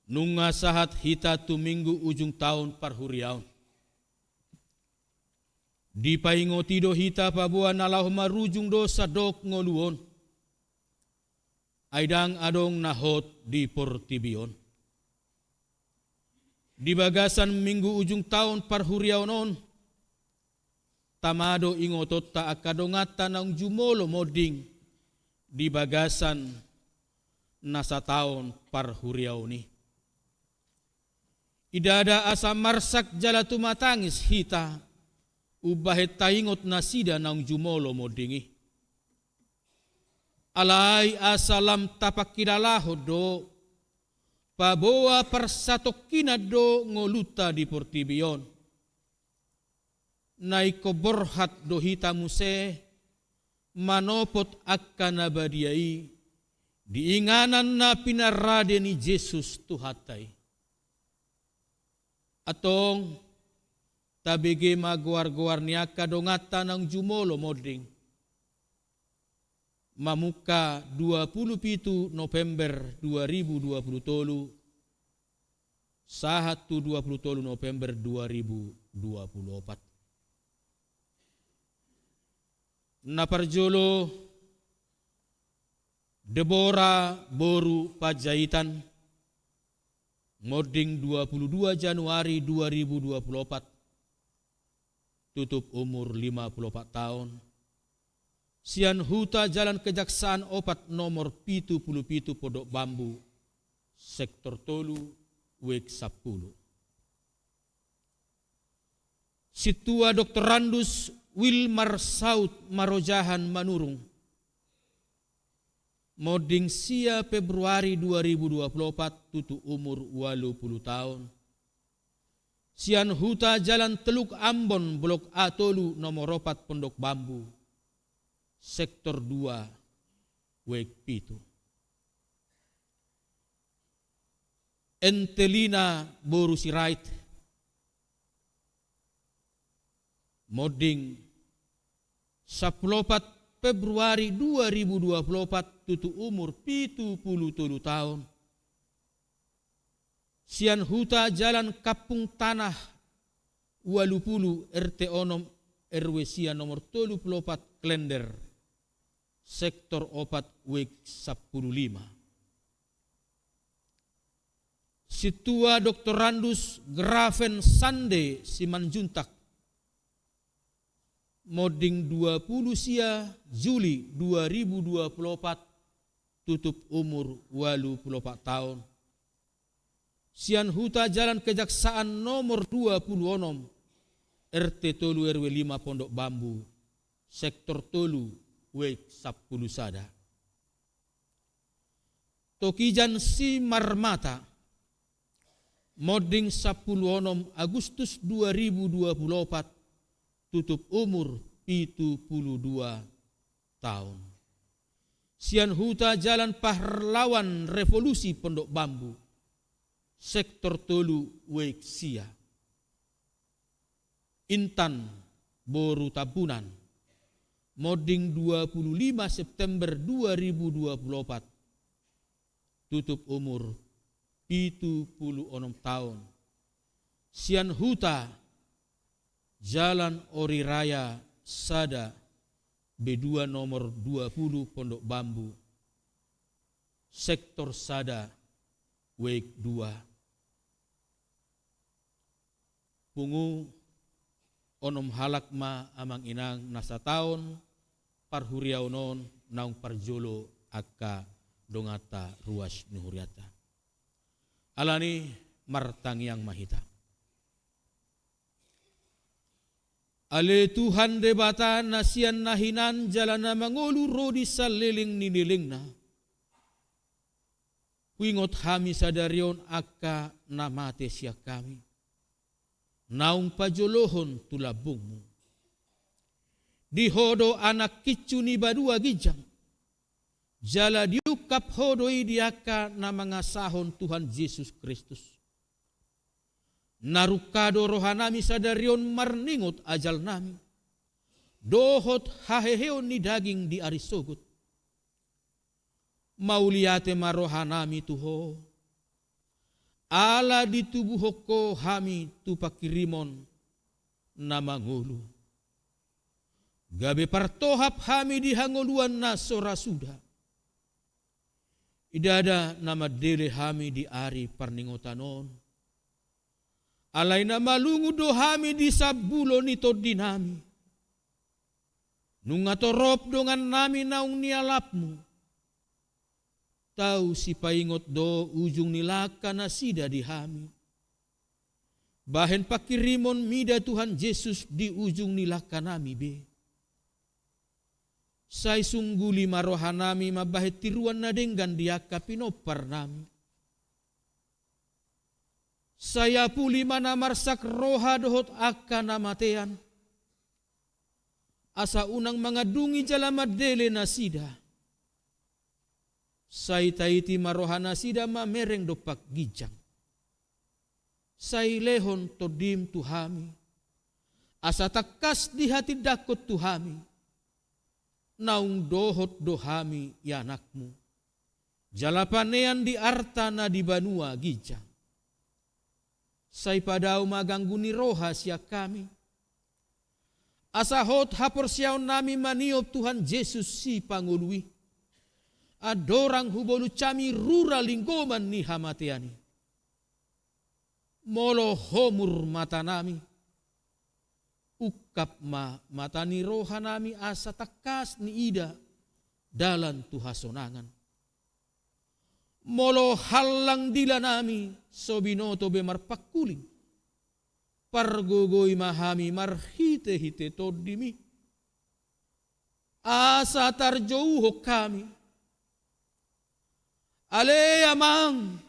nunga sahat hita tu Minggu ujung taon parhuriaon. Dipaingoti do hita paboa na laho marujung do sandok ngolu on. Ai ndang adong na hot di portibi on. Di bagasan Minggu ujung taon parhuriaon on, tama do ingotonta angka donganta naung jumolo monding di bagasan na sataon parhuriaon i. Ndada asa marsak jala tumatangis hita umbahen taingot nasida naung jumolo monding i. Alai asa lam tapangkilalahon do, paboa parsatongkinan do ngolunta di portibi on. Na ingkon borhat do hita muse manopot angka na badia i di inganan na pinarade ni Jesus Tuhanta i. Antong, tabege ma goar-goar ni angka donganta naung jumolo monding. Mamungka dua puluh pitu November dua ribu dua puluh tolu, sahat tu dua puluh tolu November dua ribu dua puluh opat. Na parjolo, Debora boru Panjaitan, monding dua puluh dua Januari dua ribu dua puluh opat, tutup umur lima puluh opat taon, sian Huta Jalan Kejaksaan opat nomor pitu puluh pitu Pondok Bambu, sektor tolu, wik sampulu. Sintua Doktorandus Wilmar Saut Marojahan Manurung, monding sia Februari dua ribu dua puluh opat, tutu umur ualu puluh taon, sian Huta Jalan Teluk Ambon, Blok A tolu, nomor opat, Pondok Bambu, sektor dua, wijk pitu. Entelina boru Sirait, monding sampulu opat Februari dua ribu dua pulu opat, tutup umur pitu pulu tolu taon. Sian huta Jalan Kampung Tanah ualu pulu, R T onom, R W sia, nomor tolu pulu opat Klender, sektor opat, wijk sampulu lima. Sintua Doktorandus Graven Sande Simanjuntak, monding dua pulu sia Juli dua ribu dua pulu opat, tutup umur ualu pulu opat taon. Sian huta Jalan Kejaksaan nomor dua pulu onom, R T tolu, R W lima, Pondok Bambu, sektor tolu, wijk sampulu sada. Tokijan Simarmata, monding sampulu onom Agustus dua ribu dua pulu opat, tutup umur pitu pulu dua taon. Sian huta Jalan Pahlawan Revolusi, Pondok Bambu, sektor tolu, wijk sia. Intan boru Tambunan, monding dua pulu lima September dua ribu dua pulu opat, tutup umur pitu pulu onom taon. Sian huta Jalan Oriraya sada, B dua, nomor dua pulu, Pondok Bambu, sektor sada, wijk dua. Pungu, onom halak ma amang inang na sataon parhuriaon on naung parjolo angka donganta ruas ni hurianta. Alani, martangiang ma hita. Ale Tuhan Debata, na sian na hinan jala na mangolu ro di saleleng ni lelengna, huingot hami sadari on angka na mate sian hami, naung pajolohon tu lambungmu. Di Ho do anak kincu ni banua ginjang, jala diungkap Ho do i di angka na mangasahon Tuhan Jesus Kristus. Na rungka do rohanami sadari on marningot ajalnami dohot haheheon ni daging di ari sogot. Mauliate ma rohanami tu Ho, ala ditubuhon Ho hami tu pangkirimon na mangolu, gabe partohap hami di hangoluan na so ra suda. Ndada na mandele hami di ari parningotan on, alai na malungun do hami di sambulo ni tondinami. Nunga torop dongannami naung nialapmu. Tau sipaingot do ujung ni langka nasida di hami, bahen pangkirimon mida Tuhan Jesus di ujung ni langkanami be. Sai sungguli ma rohanami mambahen tiruan na denggan di angka pinomparnami. Sai apuli ma na marsak roha dohot angka na matean, asa unang mangandungi jala mandele nasida. Sai taiti ma rohanasida mamereng dompak ginjang. Sai lehon tondim tu hami, asa tangkas dihatindangkon tu hami, naung dohot do hami ianakmu, jala panean di arta na di banua ginjang. Sai padao ma ganggu ni roha sian hami, asa hot haporseaonnami maniop Tuhan Jesus Sipangolu i, andorang hubolus hami rura linggoman ni hamatean i. Molo homur matanami, ungkap ma mata ni rohanami asa tangkas niida dalan tu hasonangan. Molo hallang dilanami so binoto be marpangkuling, pargogoi ma hami marhitehite tondim i, asa tarjouhon hami. Ale Amang,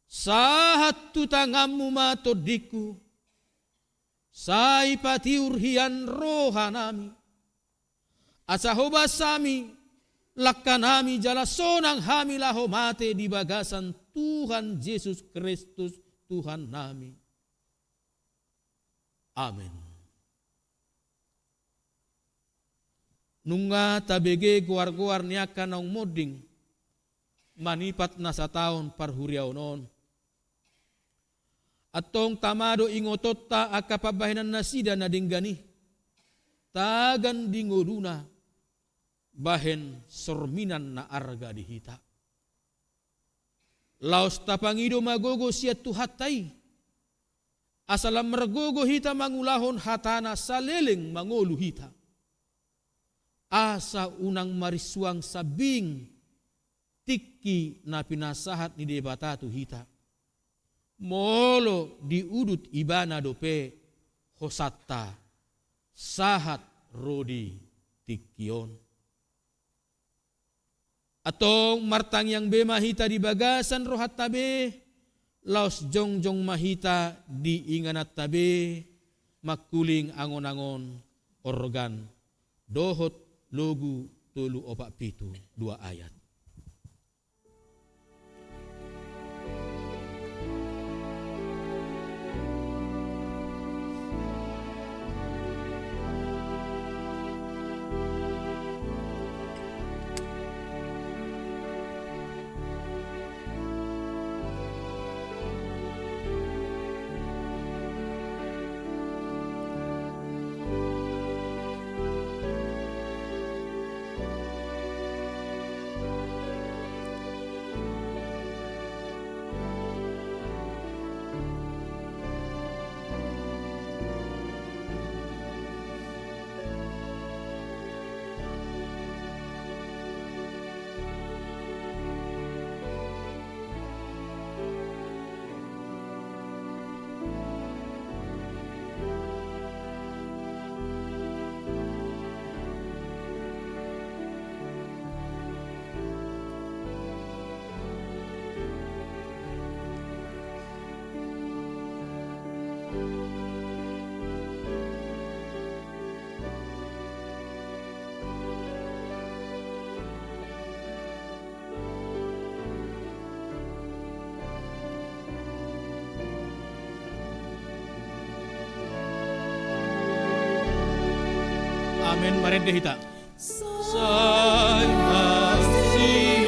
sahat tu tanganmu ma tondingku, sai patiur hian rohanami, Asa hobas hami langkanami jala sonang hami laho mate di bagasan Tuhan Jesus Kristus Tuhannami. Amen. Nunga tabege goar-goar ni angka naung monding manipat na sataon parhuriaon on. Antong tama do ingotonta angka pambahenan nasida na denggan i, tagan di ngoluna bahen sorminan na arga di hita. Laos tapangido ma gogo sian Tuhanta i, asa lam margogo hita mangulahon hatana saleleng mangolu hita. Asa unang marinsuang sambing tingki na pinasahat ni Debata tu hita. Molo diudut Ibana dope hosanta sahat ro di tingki on. Antong martangiang be ma hita di bagasan rohanta be, laos jongjong ma hita di ingananta be, mangkuling angon-angon organ dohot logu tolu opat pitu dua ayat. Amen. Marende hita. Sai masipaida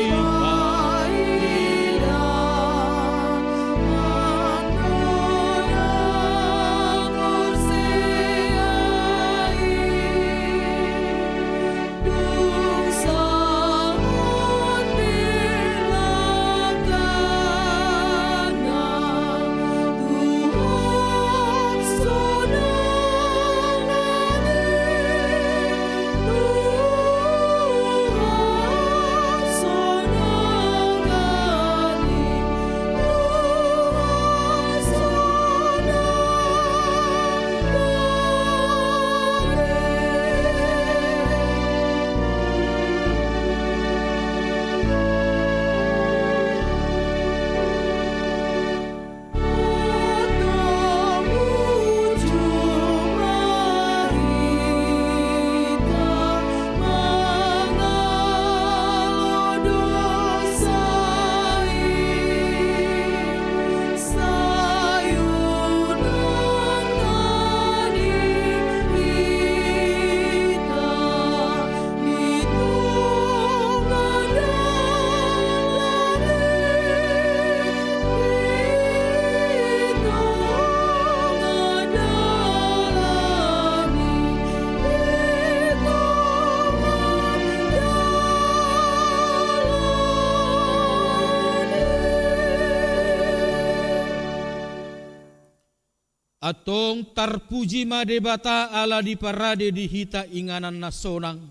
Antong tarpuji ma Debata ala diparade di hita inganan na sonang,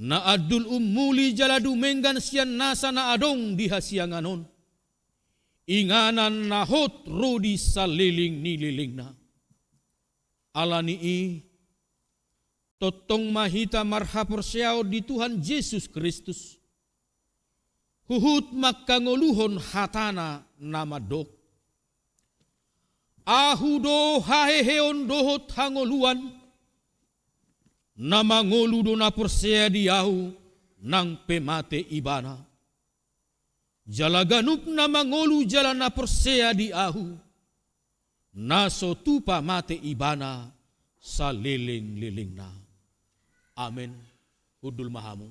na andul ummuli jala dumenggan sian nasa na adong di hasiangan on, inganan na hot ro di saleleng ni lelengna. Ala ni i, tongtong ma hita marhaporseaon di Tuhan Jesus Kristus, huhut mangkangoluhon hatana na mandok: Ahu do haheheon dohot hangoluan. Na mangolu do na porsea di Ahu, nang pe mate ibana. Jala ganup na mangolu jala na porsea di Ahu, na so tupa mate ibana salelenglelengna. Amen. Hundul ma hamu.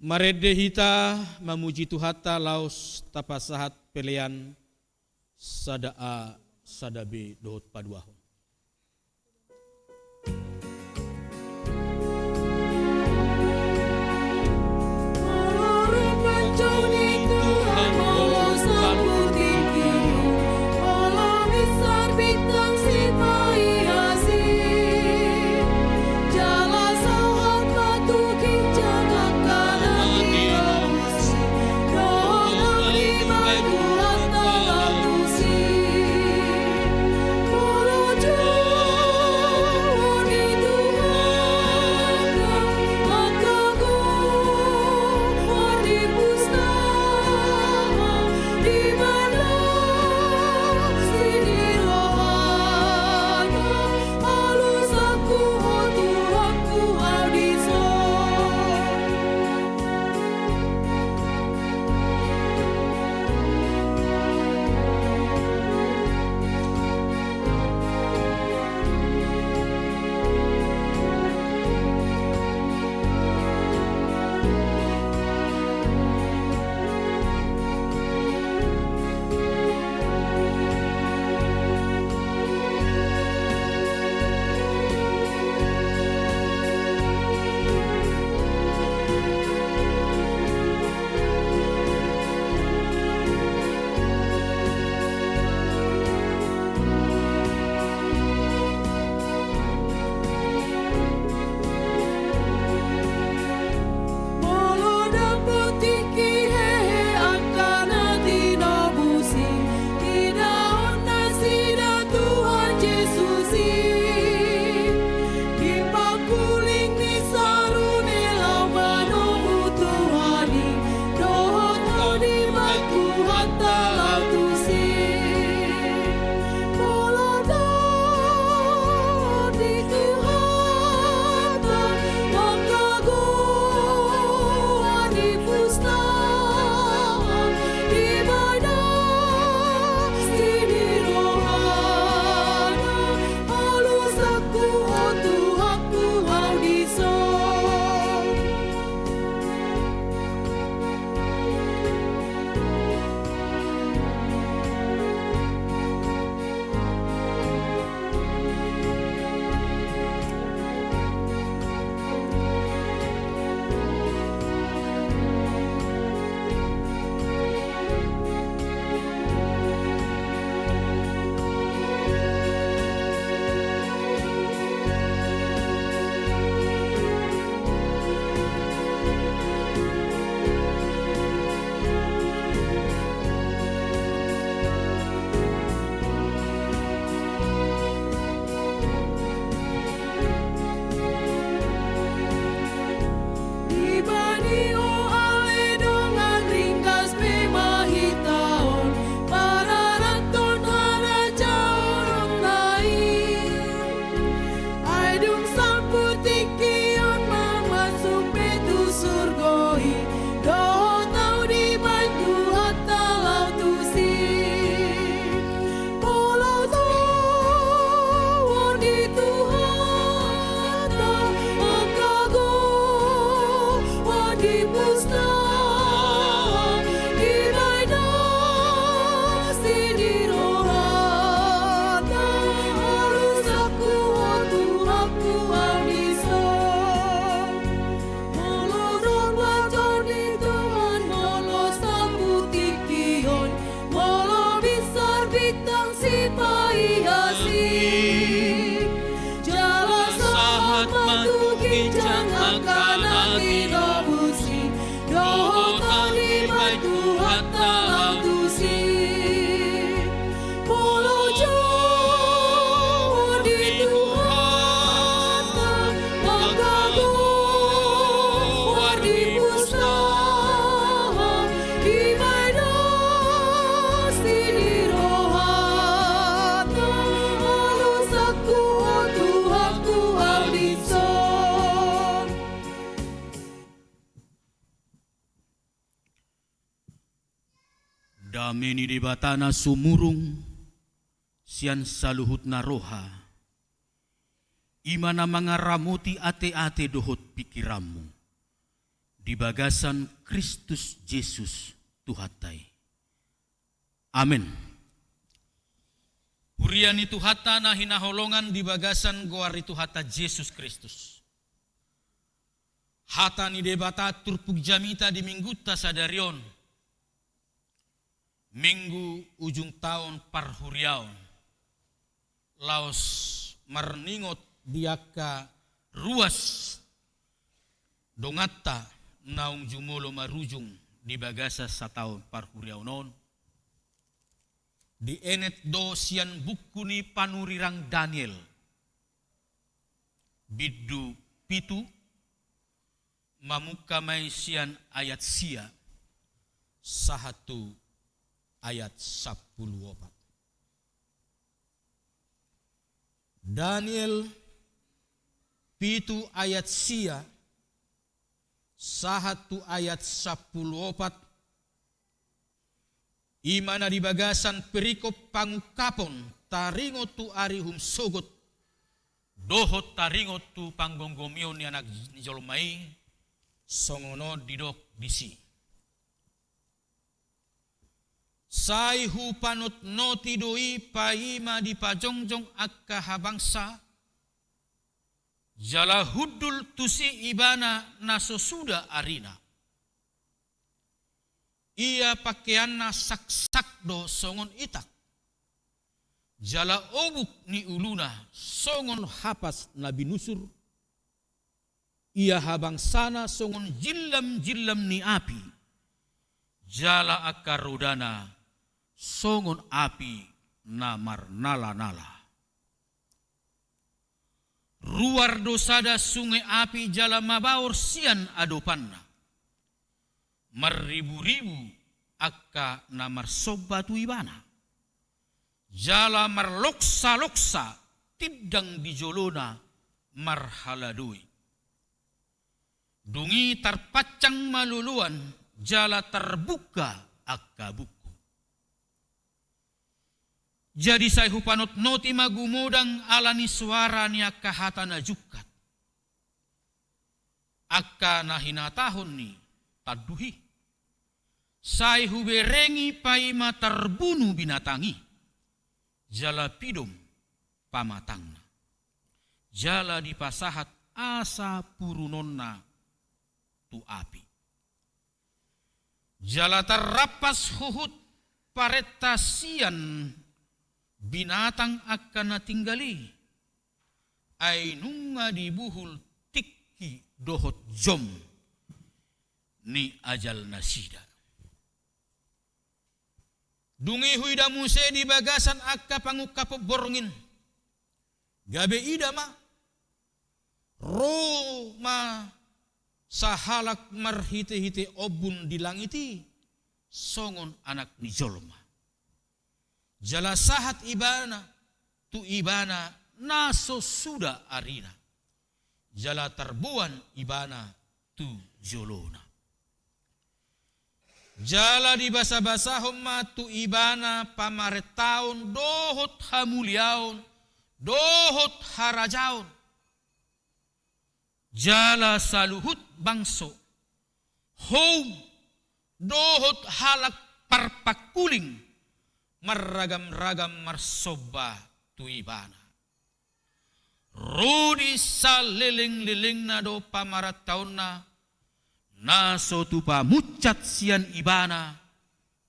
Marende hita mamuji Tuhanta laos tapasahat pelean sada A, sada B dohot paduahon. Dame ni Debata na sumurung sian saluhutna roha, i ma na mangaramoti ateate dohot pingkiranmu di bagasan Kristus Jesus Tuhanta i. Amen. Huria ni Tuhanta na hinaholongan di bagasan goar ni Tuhanta Jesus Kristus. Hata ni Debata turpuk jamita di minggunta sadari on, Minggu ujung taon parhuriaon, laos marningot di angka ruas donganta naung jumolo marujung di bagasan sataon parhuriaon on, dienet do sian buku ni panurirang Daniel, bindu pitu, mamungka ma i sian ayat sia sahat tu ayat sampulu opat. Daniel pitu ayat sia sahat tu ayat sampulu opat, i ma na di bagasan perikop pangungkapon taringot tu ari uhum sogot, dohot taringot tu panggomgomion ni Anak ni jolma i, songon on didok disi. Sai hupanotnoti do i paima dipajongjong angka habangsa, jala hundul tusi ibana na so suda arina. Ia pakeanna saksak do songon itak, jala obuk ni uluna songon hapas na binusur. Ia habangsana songon jillamjillam ni api, jala angka rodana songon api na marnalanala. Ruar do sada sunge api jala mabaor sian adopanna. Marriburibu angka na marsomba tu ibana. Jala marloksaloksa tindang di jolona marhaladoi. Dung i tarpancang ma loloan jala tarbuka angka buku. Jadi sai hupanotnoti ma gumodang ala ni soara ni angka hata na jungkat, angka na hinatahon ni tanduh i. Sai huberengi paima tarbunu binatang i, jala pidom pamatangna, jala dipasahat asa purunonna tu api. Jala tarrampas huhut parenta sian binatang angka na tinggal i, ai nunga dibuhul tingki dohot jom ni ajal nasida. Dung i huida muse di bagasan angka pangungkapon borngin, gabe ida ma, ro ma sahalak marhitehite ombun di langit i, songon Anak ni jolma. Jala sahat ibana tu ibana na so suda arina, jala tarboan ibana tu jolona. Jala dibasabasahon ma tu ibana pamarentaon dohot hamuliaon dohot harajaon. Jala saluhut bangso, houm, dohot halak parpangkuling marragamragam marsomba tu ibana. Ro di salelenglelengna do pamarentaonna, na so tupa munchat sian ibana,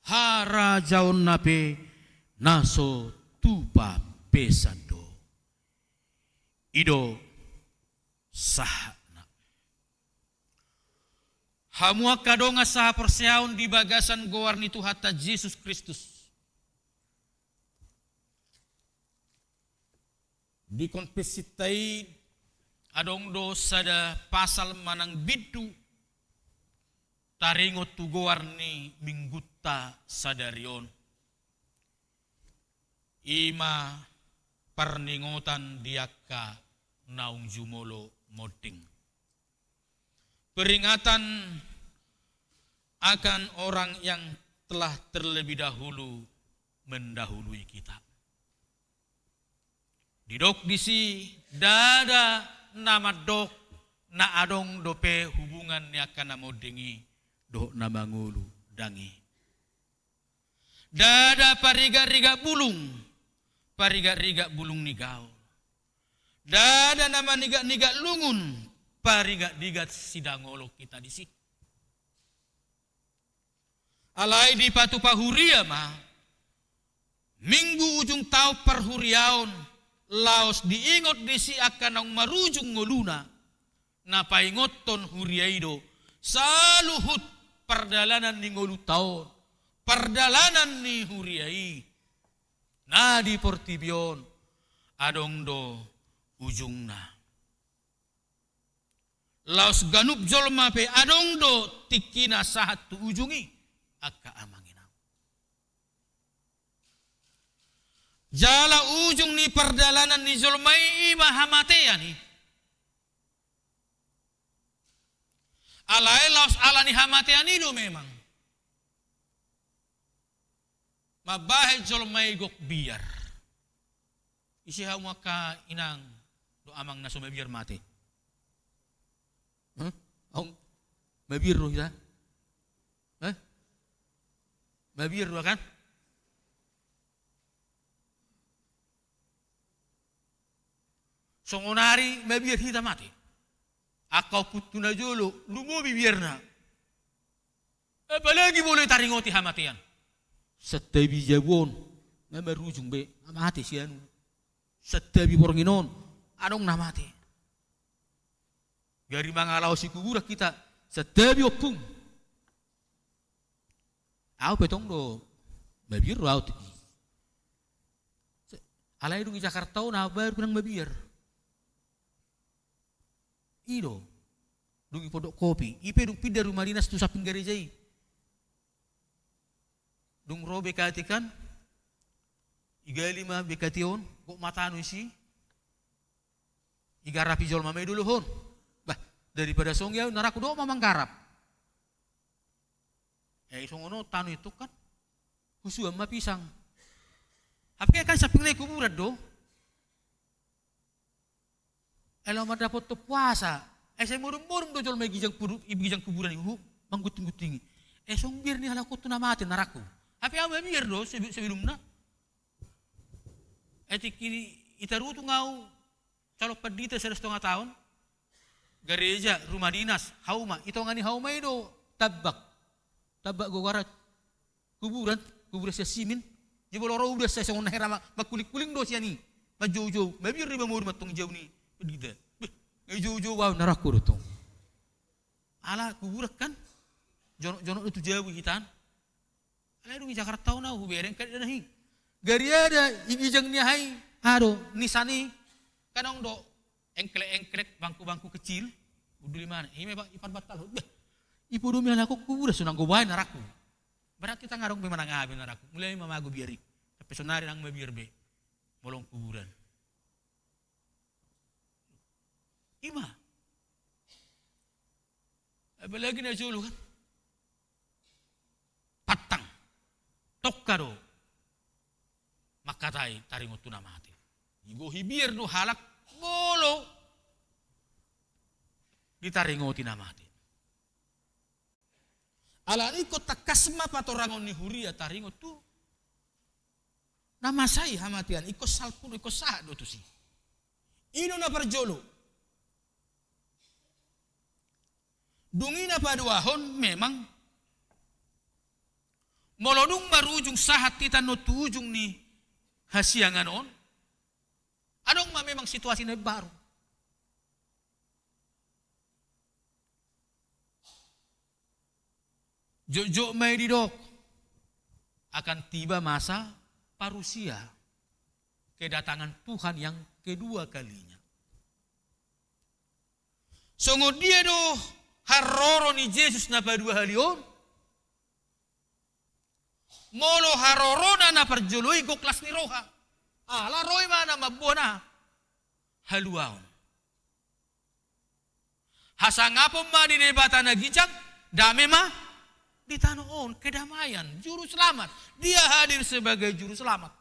harajaonna pe na so tupa pesan do. I do sahatna. Hamu angka dongan sahaporseaon di bagasan goar ni Tuhanta Jesus Kristus. Di konfesinta i adong do sada pasal manang bindu taringot tu goar ni minggunta sadari on. I ma parningotan di angka naung jumolo monding. Peringatan akan orang yang telah terlebih dahulu mendahului kita. Didok disi, ndada na mandok na adong dope hubungan ni angka na monding i dohot na mangolu, ndang i. Ndada parigat-rigat bulung, parigat-rigat bulung ni gaol. Ndada na manigat-nigat lungun, parigat-rigat sidangolon hita disi. Alai dipatupa huria ma Minggu ujung taon parhuriaon, laos diingot disi angka naung marujung ngoluna. Na paingothon huria i do saluhut pardalanan ni ngolunta on, pardalanan ni huria i na di portibi on, adong do ujungna. Laos ganup jolma pe adong do tingkina sahat tu ujung i, angka amang inang. Jala ujung ni pardalanan ni jolma i, i ma hamatean i. Alai laos ala ni hamatean i do memang mambahen jolma i gok biar. Ise hamu angka inang dohot amang na so mabiar mate? Hah? Aung, mabiar do hita? Hah? Mabiar do kan? Songonari mabiar hita mate. Angka ompunta na jolo lumobi biarna. Apalagi molo taringoti hamatean. Santabi jabu on, nga marujung be, nga mate si anu. Santabi borngin on, adong na mate. Gari mangalaho sikuburan hita, santabi ompung. Au pe tong do mabiar do au tingki. Alai dung i Jakarta on, au baru nang mabiar. I do. Dung i Pondok Kopi. I pe dung pinda rumah dinas tu samping gareja i. Dung ro B K T kan, igali ma B K T on, gok ma tano isi. Igarapi jolma ma i do lohon. Bah, daripada songon i au, ninna nangku, dohot ma manggarap. Eh, songon on tano i tong kan. Husuan ma pisang. Hape kan sampingna i kuburan do. Eh, laho mandapothon puasa. Eh, sai modom-modom do jolma i ginjang puru-, i ginjang kuburan i, huhut manggunting-guntingi. Eh, songon biar ni halak on tu na mate ninna nangku. Hape au mabiar do sebe-, sebelumna. Eh, tingki i tarutung au calon pandita sada setengah taon. Gareja, rumah dinas, hauma. I tonga ni hauma i do tambak. Tambak gogaran. Kuburan, kuburan sian simin. Jadi molo ro udan sai songon na hera ma-, mangkuling-kuling do sian i. Manjou-jou. Mabiar do iba modom antong jau ni pandita. Beh, nga ijou-jou au ninna nangku do tong. Ala kuburan kan jonok-jonok do tu jabu i hita an. Alai dung i Jakarta on au hubereng kan dana i. Gariada i ginjang ni aha i, aha do, nisan i. Kan adong do engklek-engklek, bangku-bangku kecil. Hundul i ma na. I ma i parbantalhon. Bah, ipodomi halak on kuburan so nanggo baen ninna nangku. Berarti ndang adong be manang aha be ninna nangku. Mulai ma mago biar i. Sampe sonari ndang mabiar be molo on kuburan. I ma. Apalagi na jolo kan. Pantang. Tongka do mangkatai taringot tu na mate. Dibohi biar do halak molo ditaringoti na mate. Alani ingkon tangkas ma patorangon ni huria taringot tu na masa i hamatean, ingkon salpu do, ingkon sahat do tusi. I do na parjolo. Dung i na paduahon memang, molo dung marujung sahat hita on tu ujung ni hasiangan on, adong ma memang situasi na imbaru. Jotjot ma i didok, akan tiba masa parusia, kedatangan Tuhan yang kedua kalinya. Songon dia do haroro ni Jesus na paduahali on? Molo harorona na parjolo i gok las ni roha. Ala ro ibana mamboan aha? Haluaon. Hasangapon ma di Debata na ginjang, dame ma di tano on kedamaian, juru selamat. Dia hadir sebagai juru selamat.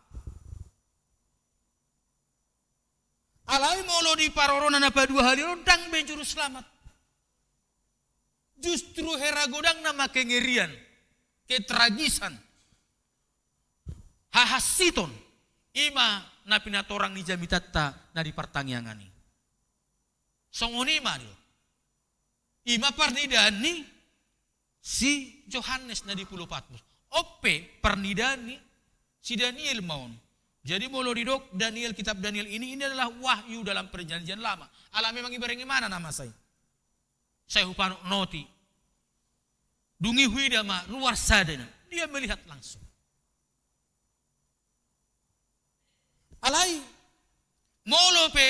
Alai molo di parorona na paduahalihon on ndang be juru selamat. Justru hera godangna ma kengerian, ketragisan, hahansiton, i ma na pinatorang ni jamitanta na di partangiangan i. Songon i ma do. I ma parnidaan ni si Johannes na di Pulo Patmos. On pe parnidaan ni si Daniel ma on. Jadi molo didok Daniel, kitab Daniel ini, ini adalah wahyu dalam perjanjian lama. Ala memang ibarengi mana na masa i. Sai hupanotnoti. Dung i huida ma ruar sadana. Dia melihat langsung. Alai, molo pe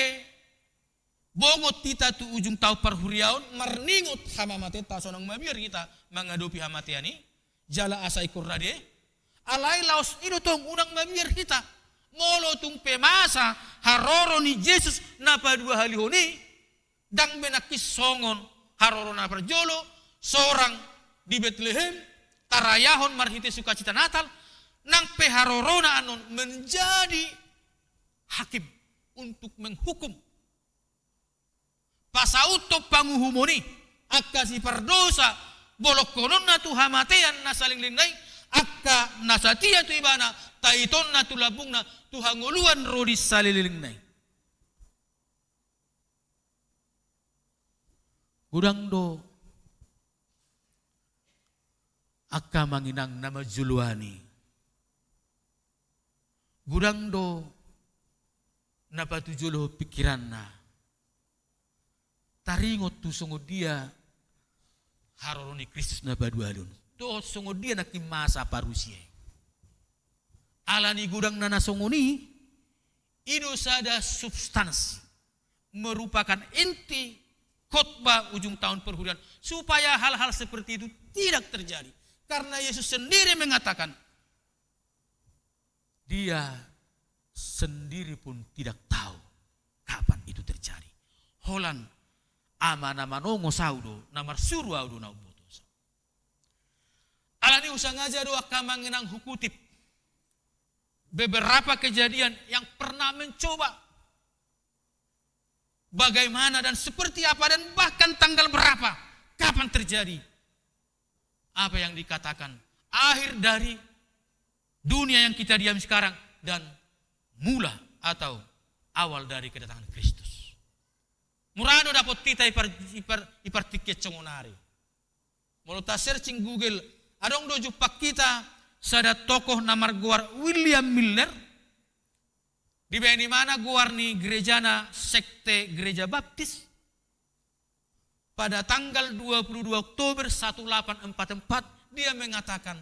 bongot hita tu ujung taon parhuriaon, marningot hamamatenta, asa unang mabiar hita mangadopi hamatean i, jala asa ingkon rade. Alai laos i do tong unang mabiar hita. Molo tung pe masa haroro ni Jesus na paduahalihon i, ndang be nangkin songon haroro na parjolo, sorang di Betlehem, tarayahon marhite sukacita Natal, nang pe harorona annon menjadi hakim untuk menghukum. Pasauthon panguhumon i, angka sipardosa, bolongkononna tu hamatean na saleleng na i, angka na satia tu ibana, taitonna tu lambungna, tu hangoluan ro di saleleng na i. Godang do angka amang inang na manjoloani. Godang do na patujolo pikiranna. Taringot tu songon dia haroro ni Kristus na paduahalihon. Dohot songon dia nangkin masa parusia i. Ala ni godangna na songon i, i do sada substansi, merupakan inti khotbah ujung tahun perhurian, supaya hal-hal seperti itu tidak terjadi. Karena Yesus sendiri mengatakan, Dia sendiri pun tidak tahu kapan itu terjadi. Holan Ama na manongos ahu do, na marsuru ahu do na umboto. Ala ni i husangaja do angka amang inang hukutip beberapa kejadian yang pernah mencoba bagaimana dan seperti apa dan bahkan tanggal berapa, kapan terjadi apa yang dikatakan akhir dari dunia yang kita diam sekarang dan mula atau awal dari kedatangan Kristus. Mura do dapot hita i par-, i par-, i partingkian songon ari. Molo ta searching Google, adong do jumpang hita sada tokoh na margoar William Milner, dibaen ibana goar ni gerejana sekte Gereja Baptis. Pada tanggal dua puluh dua Oktober satu delapan empat empat, dia mengatakan,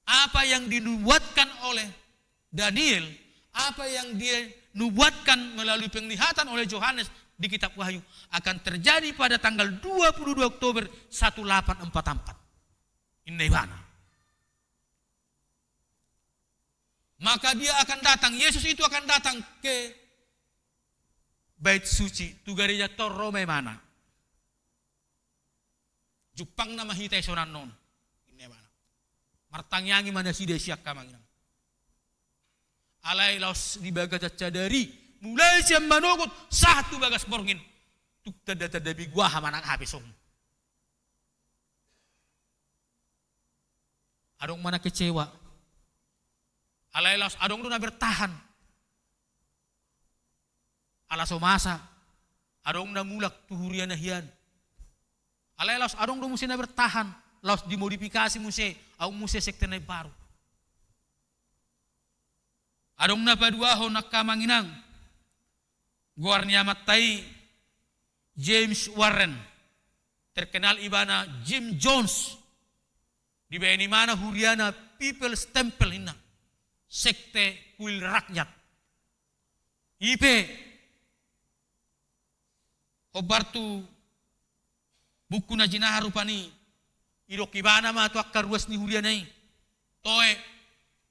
apa yang dinubuatkan oleh Daniel, apa yang dia nubuatkan melalui penglihatan oleh Yohanes di kitab Wahyu akan terjadi pada tanggal dua puluh dua Oktober satu delapan empat empat. Inna ibana. Maka dia akan datang, Yesus itu akan datang ke Bait Suci, tu gareja tor ro ma ibana. Jumpangna ma hita i songon on. Inna ibana. Martangiangi ma nasida i sian hamu amang inang. Alai laos di bagasan sadari, mulai sian manogot, sahat tu bagas borngin. Tung tanda-tanda bingo aha manang aha pe songon. Adong ma na kecewa. Alai laos adong do na bertahan. Ala so masa, adong na mulak tu huriana hian. Alai laos adong do muse na bertahan, laos dimodifikasi muse, adong muse sekte na imbaru. Adong na paduahon angka amang inang, goar ni amanta i James Warren, terkenal ibana Jim Jones. Dibaen ibana huriana People's Temple ninna, sekte kuil rakyat. I pe hombar tu buku na jinahar rupani, idok ibana ma tu angka ruas ni huriana i. Toe,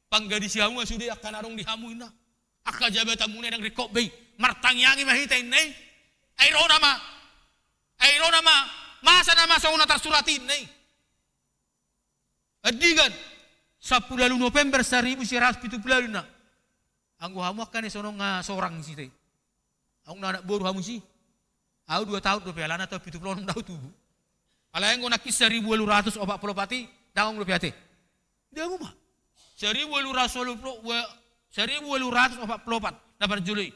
panggadisi hamu ma sude angka na adong di hamu ninna. Angka jabatanmuna i ndang ringkot be i. Martangiangi ma hita ninna i. Ai ro nama. Ai ro nama. Masa nama songon na tarsurat i ninna i. Andigan, sampulu ualu November saribu sia ratus pitu pulu ualu na. Anggo hamu angka na songon nga sorang disi te. Aung na anak boru hamu disi. Au dua taon dope, alana taon pitu pulu onom do au tubu. Alai anggo nangkin saribu ualu ratus opat pulu opat i, ndang adong dope ate. Ndang adong ma. Saribu ualu ratus ualu pulu, ua-, saribu ualu ratus opat pulu opat na parjolo i.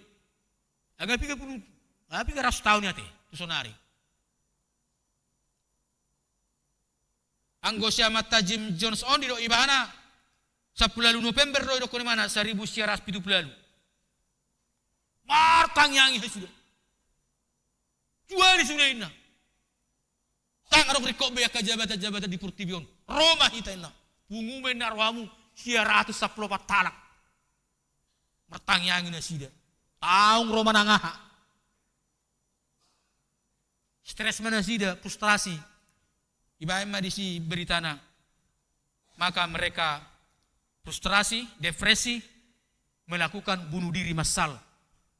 Angka piga pulu, angka piga ratus taon i ate tu sonari. Anggo si amanta Jim Jones on didok ibana, sampulu ualu November do idokkon ibana saribu sia ratus pitu pulu ualu. Martangiangi nasida. Juali sude inna. Ndang adong ringkot be angka jabatan-jabatan di portibi on. Ro ma hita inna. Pungu ma inna rohamu sia ratus sampulu opat halak. Martangiangi nasida. Taon ro manang aha. Stres ma nasida, frustrasi. Ibaen ma disi beritana. Maka mereka frustrasi, depresi, melakukan bunuh diri massal.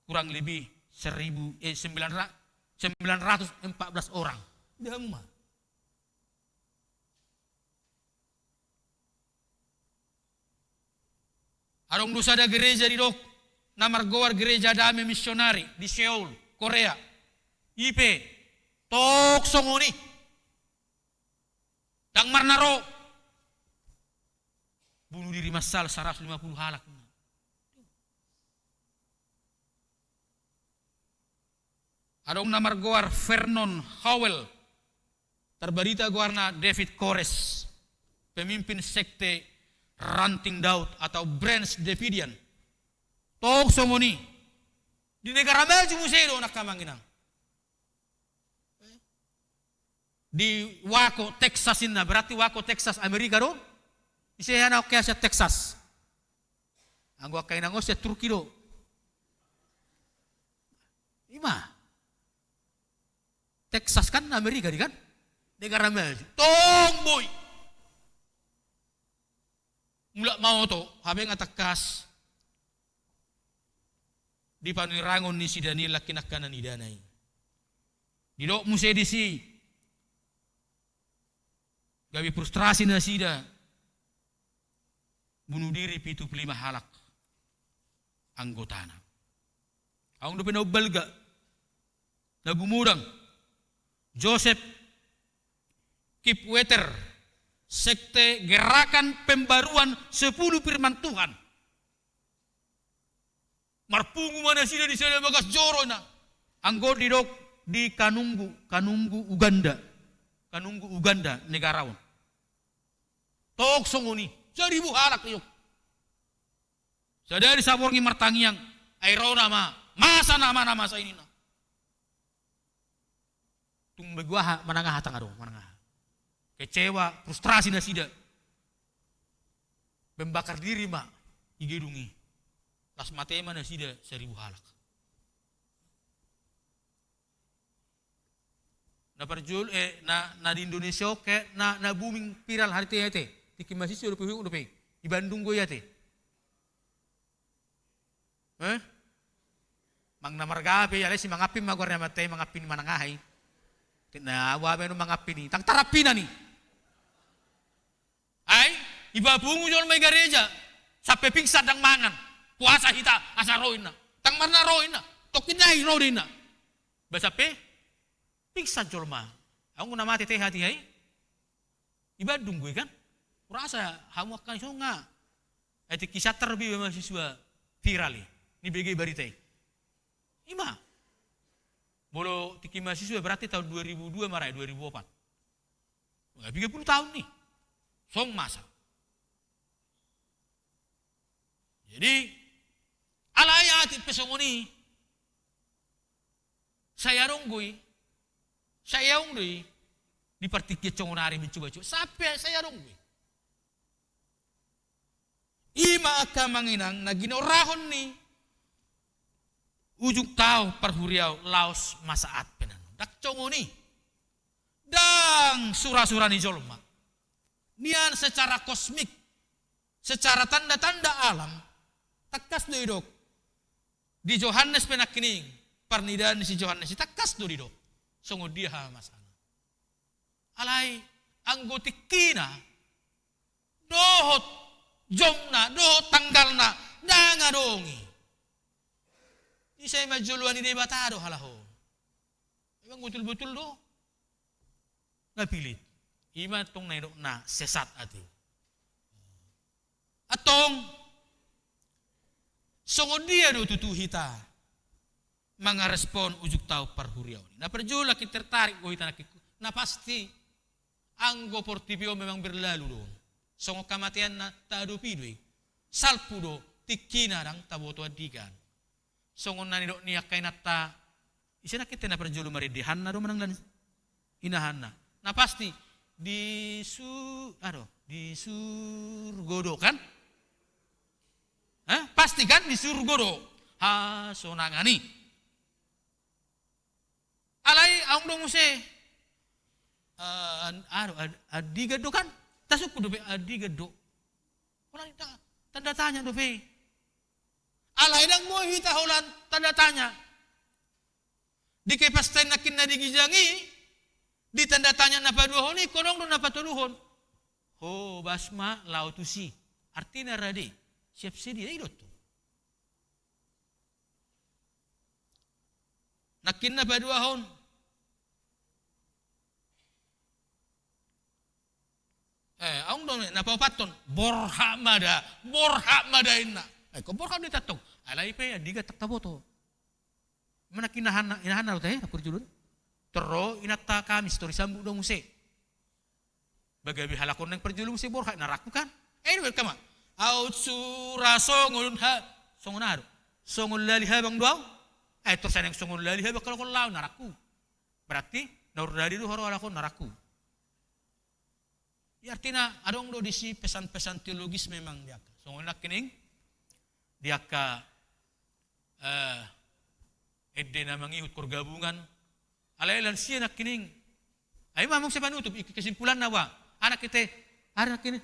Kurang lebih seribu, eh, sembilan ra-, sembilan ratus empat belas orang. Ndang adong ma. Adong do sada gereja didok na margoar Gereja Dame Misionari di Seoul, Korea. I pe, tok songon i. Ndang marna ro. Bunuh diri massal saratus lima puluh halak. Adong na margoar Vernon Howell, terbarita goarna David Koresh, pemimpin sekte Ranting Daud atau Branch Davidian. Tok songon i. Di negara maju muse do angka amang inang. Di Waco, Texas inna, berarti Waco, Texas, Amerika do. Ise anak oke sian Texas. Anggo angka inang on sian Turki do. Ima. Texas kan Amerika di kan? Negara maju. Tong boi. Mulak ma oto, hape nga tangkas. Di panurirang ni si Daniel nangkin angka na nidana i. Didok muse disi. Gabe frustrasi nasida. Bunuh diri pitu pulu lima halak anggotana. Adong dope na umbalga, na gumodang, Joseph Kipwetter, sekte Gerakan Pembaruan Sepuluh Firman Tuhan. Marpungu ma nasida di sada bagas joro na. Anggo didok di Kanungu, Kanungu Uganda. Kanungu Uganda negara on. Tok songon i, saribu halak i. Sadari saborngin martangiang, ai ro nama, masa nama na masa i ninna. Tung begu aha, manang aha tang adong, manang aha. Kecewa, frustrasi nasida. Membakar diri ma di gedung i. Las mate ma nasida saribu halak. Na parjolo, eh, na, na di Indonesia, oke, na, na booming viral harian ate. Tingki mahasiswa dope, dope. Di Bandung do i ate. Eh? Mang na marga pe, alai si Mangampin ma goarna, mate Mangampin manang aha i. Tina, ua beno Mangampin i. Tang tarapina ni. Ai, iba pungu jolma i gareja. Sampe pingsan ndang mangan. Puasa hita, asa ro inna. Tang marna ro inna. Tokkin nai ro do inna. Ba sampe pingsan jolma. Adong na mate te hatiha i. Di Bandung do i kan. Hurasa hamu angka i songon nga. Ai tingki santar be mahasiswa viral i. Dibege barita i. Ima. Molo tingki mahasiswa berarti tahun dua ribu dua marai, dua ribu opat. Nga piga pulu taon ni. Songon masa. Jadi, alai atik pe songon i, sai adong do i, sai adong do i, di partingkian songon ari mencoba-coba, sampe sai adong do i. Ima angka amang inang na ginorahon ni ujung tao parhuriaon laos masa Advent. Ndang songon i. Ndang sura-sura ni jolma. Nian secara kosmik, secara tanda-tanda alam, tangkas do idok. Di Johannes pe nangkining, parnidaan ni si Johannes i tangkas do didok. Songon dia hamasana. Alai, anggo tingkina, dohot jomna, dohot tanggalna, ndang adong i. Disi ma joloan ni Debata do halak on. Memang botul-botul do na pilit. I ma tong na nidokna sesat ate. Antong, songon dia do tutu hita mangarespon ujung taon parhuriaon i? Na parjolo, nangkin tertarik do hita nangkin, na pasti anggo portibi on memang berlalu do. Songon hamatean na taadopi do i. Salpu do tingkina, ndang taboto andigan. Songon na nidok ni angka inanta, ise nangkin ate na parjolo marende, Hanna do manang lan-, ina Hanna. Na pasti di su-, ado, di surgo do kan? Hah? Pasti kan di surgo do hasonangan i. Alai adong do muse, eh, an-, ado, ad-, andigan do kan? Tasungkun dope andigan do. Holan ta-, tanda tanya dope. Alai ndang boi hita holan tanda tanya. Di kepastain nangkin na di ginjang i, di tanda tanya na paduahon i, adong do na patoluhon. Hobas ma laho tusi. Artina rade. Siap sedia, i do tong. Nangkin na paduahon. Eh, adong do na paopathon, borhat ma da, borhat ma da inna. Eh, ingkon borhat do hita tong. Alai pe andigan ndang taboto. Manang ina Hanna, ina Hanna do ate, na parjolo. Tor ro inanta Kamis, tor disambut do muse. Ba gabe halak on na parjolo muse borhat, na rangku kan? Eh, i do berkama. Aut sura songon ha-, songon aha do? Songon lali habang do au? Eh, tor sai naeng songon lali habang halak on laho, na rangku. Berarti na urdadi do haroa halak on, na rangku. I artina adong do disi pesan-pesan teologis memang di angka. Songon nangkining di angka, eh, ende na mangihut pergabungan. Alai lansia nangkining. Ai ma muse panutup, i kesimpulanna boha? Anak ite, anak ini.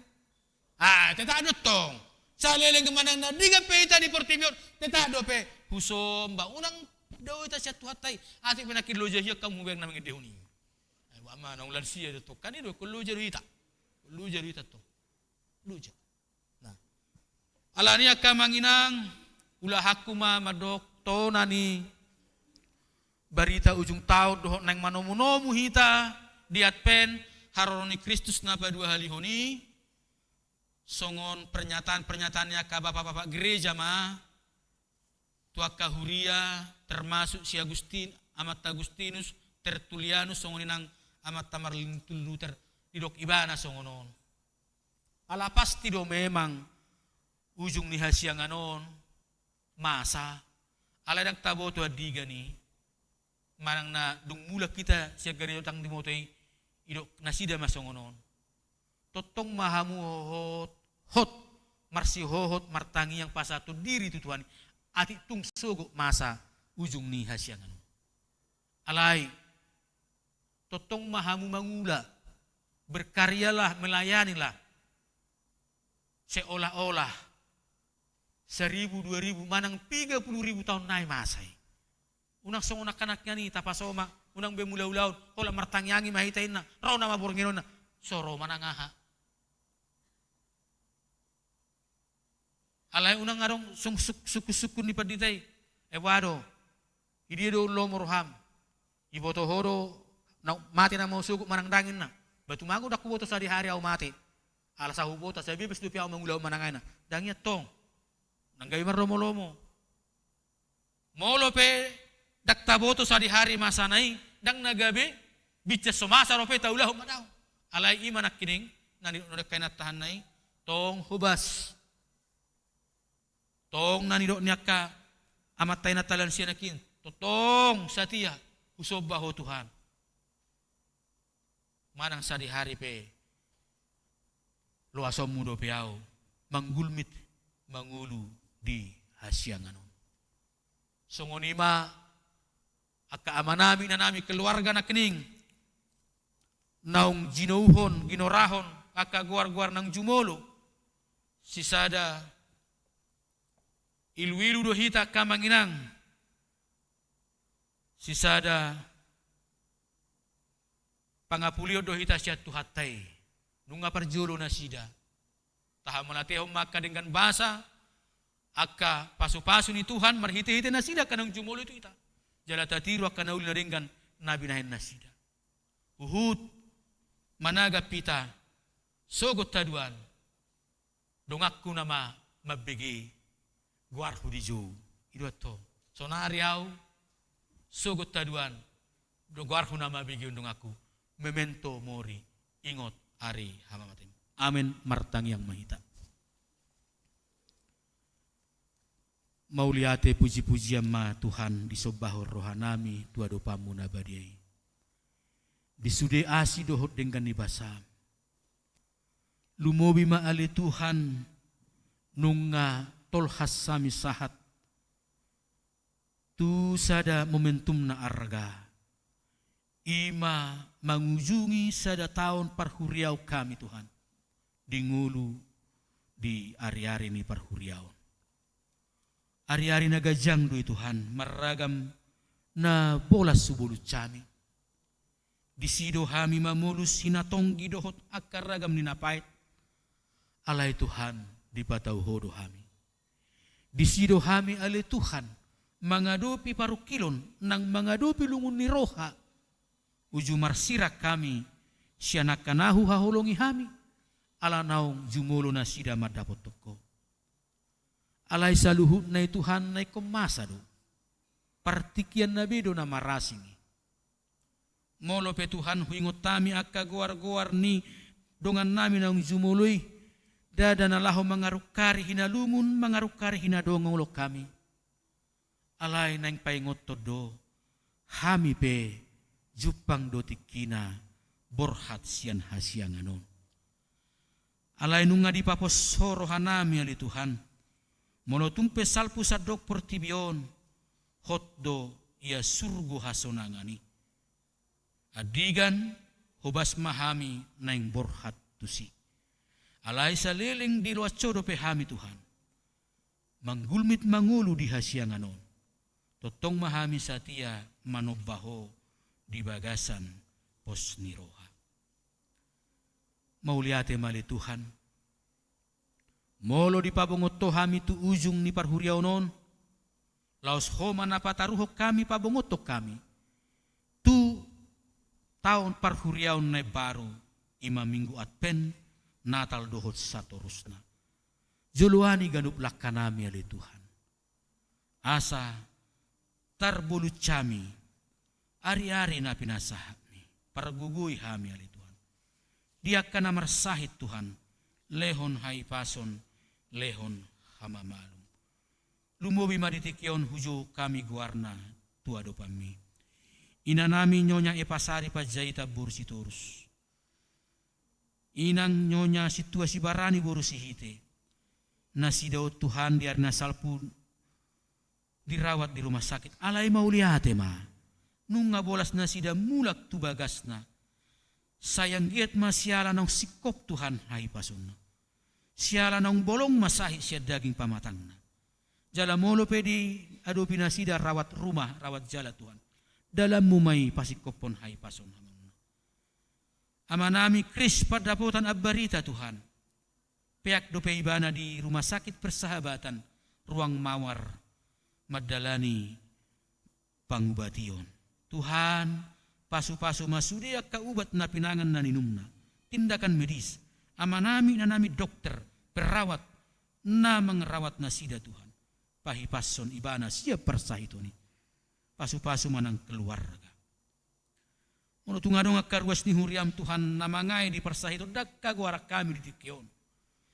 Ah, tetap do tong. Saleleng manang na denggan pe hita di portibi on, tetap dope husomba. Unang dao hita sian Tuhanta i. Atik pe nangkin loja hian hamu baen na mangendehon i. Ai boha ma naung lansia do tong. Kan i do, ingkon loja do hita. Loja do hita tong. Loja. Nah. Alani i angka amang inang, ulahanku ma mandok tona ni barita ujung taon dohot naeng manomu-nomu hita di Advent, haroro ni Kristus na paduahalihon i, songon pernyataan-pernyataan ni angka bapak-bapak gereja ma, tu angka huria, termasuk si Agustin-, Amanta Agustinus, Tertulianus, songon i nang Amanta Martin Luther, didok ibana songon on. Ala pasti do memang ujung ni hasiangan on masa, alai ndang taboto andigan i, manang na dung mulak hita sian gareja ndang diboto i, didok nasida ma songon on. Tongtong ma hamu hohot, hot, marsihohot, martangiang pasahathon diri tu Tuhan i, atik tung sogot masa ujung ni hasiangan on. Alai, tongtong ma hamu mangula, berkaryalah, melayanilah, seolah-olah saribu, dua ribu, manang piga pulu ribu taon nai masa i. Unang songon angka nangkin i tapasomak, unang be mula ulaon, holan martangiangi ma hita inna, ro nama borngin on na, so ro manang aha. Alai unang adong sung-, suk-, sungkun-sungkun ni pandita i. Eh, boha do? Idia do lomo roham? Iboto ho do na mate nama sogot manang ndang inna? Ba tumanggo ndang huboto sadihari au mate. Ala sahubota, sai bebas dope au mangula manang aha inna. Ndang i antong. Ndang gabe marlomo-lomo. Molo pe ndang taboto sadihari masana i, ndang na gabe, bincang so masa dope taulahon ma daong. Alai i ma nangkining na nidok ni angka inanta Hanna i, tong hobas. Tong na nidok ni angka amanta inanta lansia nangkin, tongtong satia husomba ho Tuhan. Manang sadihari pe loasonmu dope au manggulmit mangolu di hasiangan on. Songon i ma angka amanami, inanami, keluarga nangkining, naung jinouhon, ginorahon angka goar-goar naung jumolo, sisada ilu-ilu do hita angka amang inang, sisada pangapulion do hita sian Tuhanta i. Nunga parjolo nasida. Tahamauliatehon ma angka denggan basa, angka pasupasu ni Tuhan marhitehite nasida angka naung jumolo tu hita. Jala tatiru angka na uli na denggan na binahen nasida. Huhut managap hita, sogot haduan, donganku nama mambege goarhu di jou. I do antong. Saonari ahu, sogot haduan, do goarhu nama begeon donganku, memento mori, ingot ari hamamatemu. Amen. Martangiang ma hita. Mauliate puji-pujian ma Tuhan disombahon rohanami tu adopanmu na badia i. Di sude asi dohot denggan ni basam. Lumobi ma ale Tuhan, nunga tolhas hami sahat tu sada momentum na arga. I ma mangujungi sada taon parhuriaon hami Tuhan. Di ngolu di ari-ari ni parhuriaon. Ari-ari na ganjang do i Tuhan, marragam na bolas hubolut hami. Disi do hami mamolus hinatonggi dohot angka ragam ni na paet. Alai Tuhan, dipatau Ho do hami. Disi do hami ale Tuhan, mangadopi parungkilon nang mangadopi lungun ni roha. Uju marsirang hami, sian angka na huhaholongi hami, ala naung jumolo nasida mandapothon Ho. Alai saluhutna i Tuhan na ingkon masa do. Partingkian na be do na marasing i. Molo pe Tuhan huingot hami angka goar-goar ni dongannami naung jumolo i, ndada na laho mangarungkari hinalungun, mangarungkari hinadonganon hami. Alai naeng paingothon do, hami pe jumpang do tingkina borhat sian hasiangan on. Alai nunga dipapos Ho rohanami ale Tuhan. Molo tung pe salpu sandok portibi on, hot do ia surgo hasonangan i. Andigan, hobas ma hami naeng borhat tusi. Alai saleleng diloas Ho dope hami Tuhan. Manggulmit mangolu di hasiangan on. Tongtong ma hami satia manomba Ho di bagasan pos ni roha. Mauliate ma ale Tuhan. Molo dipabongot Ho hami tu ujung ni parhuriaon on, laos Ho ma na pataruhon hami, pabongothon hami tu taon parhuriaon na imbaru, i ma Minggu Advent, Natal dohot satorusna. Joloani ganup langkanami ale Tuhan. Asa tarbolut hami ari-ari na pinasahatmi, pargogoi hami ale Tuhan. Di angka na marsahit Tuhan, lehon hahipason, lehon hamamalum. Lumobi ma di tingki on hujou hami goarna tu adopanmi. Inanami Nyonya Epasari Panjaitan boru Sitorus. Inang Nyonya Sintua Sibarani boru Sihite. Nasida on Tuhan di ari na salpu dirawat di rumah sakit. Alai mauliate ma. Nunga bolas nasida mulak tu bagasna. Sai anggiat ma siala naung singkop Tuhan hahipasonna. Siala naung bolong ma sahit sian daging pamatangna. Jala molo pe diadopi nasida rawat rumah, rawat jala Tuhan. Dalanmu ma i pasingkophon hahipason hamuna. Amanami Kris Pandapotan Ambarita Tuhan. Peak dope ibana di Rumah Sakit Persahabatan, ruang mawar, mandalani pangubation. Tuhan, pasu-pasu ma sude angka ubat na pinangan na ninumna, tindakan medis, amanami inanami dokter, perawat, na mangrawat nasida Tuhan. Pahipashon ibana sian parsahiton i. Pasu-pasu ma nang keluarga. Molo tung adong angka ruas ni huriam Tuhan na mangae di parsahiton, ndang hagoaran hami di tingki on.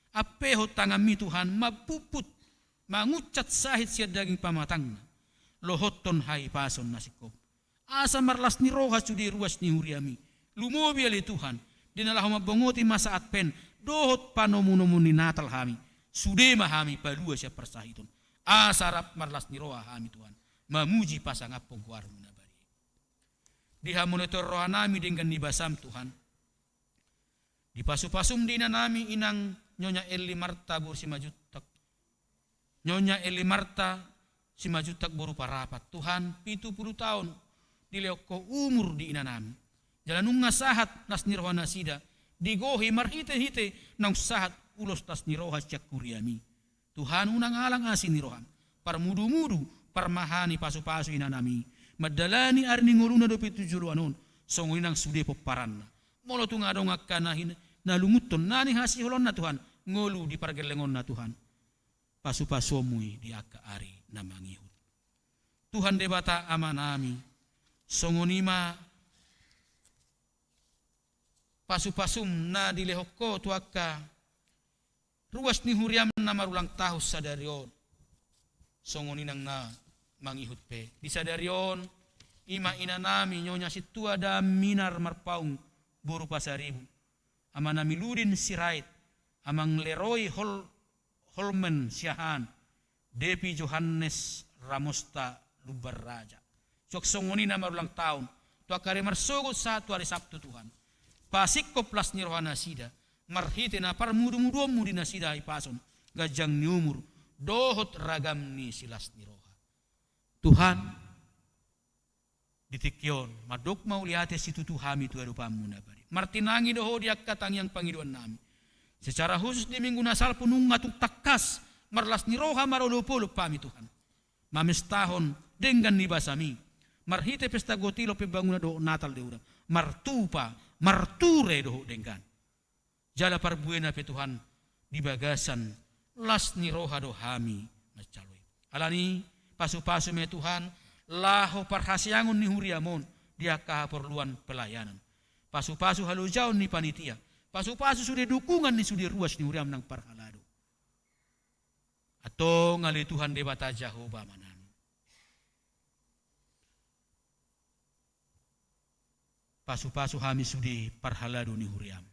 Ampehon tanganmi Tuhan, mampumput, mangunsat sahit sian daging pamatangna. Lohothon hahipason na singkop. Asa marlas ni roha sude ruas ni huriami. Lumobi ale Tuhan, di na laho mambongoti masa Advent, dohot panomu-nomu ni Natal hami. Sude ma hami palua sian parsahiton. Asa rap marlas ni roha hami Tuhan. Mamuji pasangaphon goarmu na badia. Di hamu na tor rohanami denggan ni basam Tuhan. Di pasu-pasum di inanami inang Nyonya Eli Marta boru Simanjuntak. Nyonya Eli Marta Simanjuntak boru Parapat. Tuhan, pitu pulu taon dilehon Ho umur di inanami. Jala nunga sahat las ni roha nasida. Digohi marhite-hite naung sahat ulos las ni roha sian huriaMi. Tuhan, unang alang asi ni rohaM. Parmudumudu, parmahani, pasupasu inanami. Mandalani ari ni ngoluna dope tu joloan on. Songon i nang sude pomparanna. Molo tung adong angka na hin-, na lunguthon, na nihasiholaonna Tuhan. Ngolu di pargellengonna Tuhan. PasupasuonMu i di angka ari na mangihut. Tuhan Debata Amanami. Songon i ma pasupasuM na dilehon Ho tu angka ruas ni huriaM na marulang tahun sadari on. Songon i nang na mangihut pe. Di sadari on, i ma inanami Nyonya Sintua Daminar Marpaung boru Pasaribu. Amanami Ludin Sirait, Amang Leroi Hol-, Holmen Siahaan, Depi Johannes Ramosta Lumban Raja. Suang songon i na marulang tahun, tu angka ari marsogot sahat tu ari Sabtu Tuhan. Pasingkop las ni roha nasida, marhite na parmudumuduonMu di nasida hipason, ganjang ni umur, dohot ragam ni silas ni roha. Tuhan, di tingki on, mandok mauliate situtu hami tu adopanMu na badia. Martinangi do Ho di angka tangiang pangidoannami. Secara khusus di Minggu na salpu nunga tung tangkas, marlas ni roha marolopolop hami Tuhan. Mamestahon denggan ni basaMi. Marhite pesta gotilo pembangunan dohot Natal do hami. Martupa, marture dohot denggan. Jala parbuena pe Tuhan, di bagasan las ni roha do hami mansai i. Alani, pasupasu ma i Tuhan, laho parhaseangon ni huriaM on, di angka haporluan pelayanan. Pasupasu halojaon ni panitia, pasupasu sude dukungan ni sude ruas ni huriaM nang parhalado. Antong ale Tuhan Debata Jahowa Amanami. Pasupasu hami sude parhalado ni huriaM.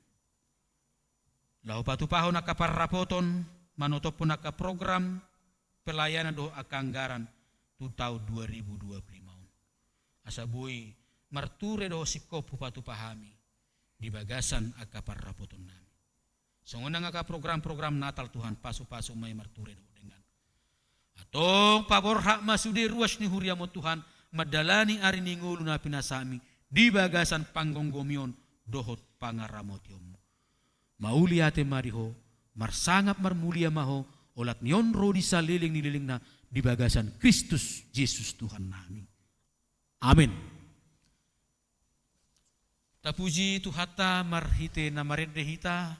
Laho patupahon angka parrapoton, manotophon angka program, pelayanan dohot angka anggaran, tu taon dua ribu dua puluh lima on. Asa boi, marture dohot singkop hupatupa hami, di bagasan angka parrapotonnami. Songon nang angka program-program Natal Tuhan, pasupasu ma i marture dohot denggan. Antong paborhat ma sude ruas ni huriaM on Tuhan, mandalani ari ni ngolu na pinasahatMi, di bagasan panggomgomion dohot pangaramotionMu. Mauliate ma di Ho, marsangap marmulia ma Ho, olat ni on ro di saleleng ni lelengna di bagasan Kristus Jesus Tuhannami. Amen. Tapuji Tuhanta marhite na marende hita,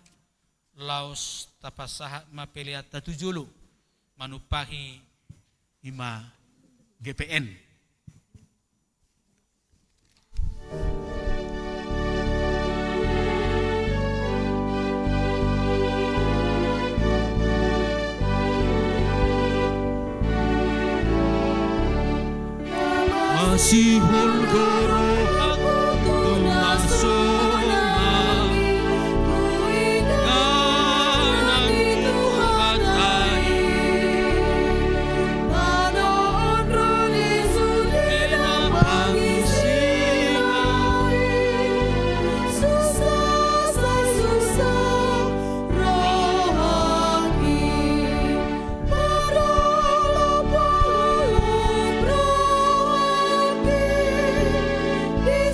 laos tapasahat ma peleanta tu jolo, manumpahi i ma G P N. Masihol do rohangku tu na sonang i, huingot nang Tuhanta i. Manoon ro di sude na pangisina i, susa sai susa rohangki. Parolopolop rohangki di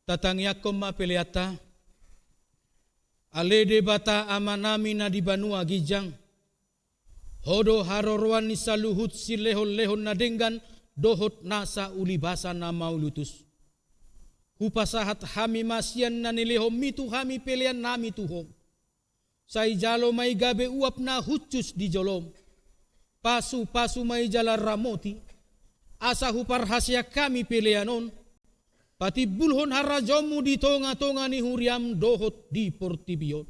Tatangiangkon ma peleanta. Ale Debata Amanami na di banua ginjang, Ho do haroroan ni saluhut silehonlehon na denggan dohot nasa ulibasa na mauliutus. Hupasahat hami ma sian na nilehonMi tu hami peleannami tu Ho. Sai jalo ma i gabe uap na hushus di joloM. Pasupasu ma i jala ramoti, asa huparhaseang hami pelean on, patimbulhon harajaonMu di tongatonga ni huriaM dohot di portibi on.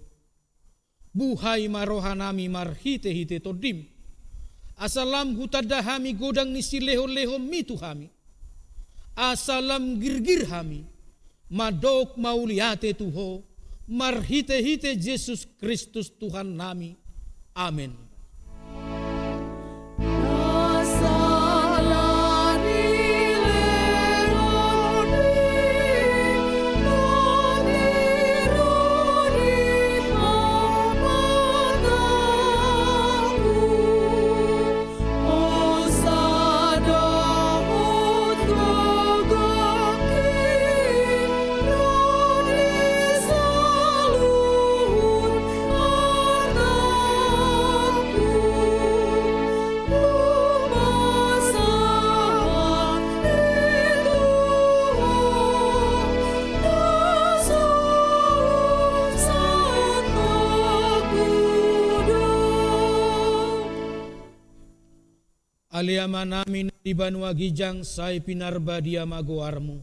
Buhai ma rohanami marhitehite TondiM, asa lam hutanda hami godang ni silehonlehonMi tu hami, asa lam girgir hami mandok mauliate tu Ho, marhitehite Jesus Kristus Tuhannami. Amen. Ale Amanami na di banua ginjang, sai pinarbadia ma goarMu.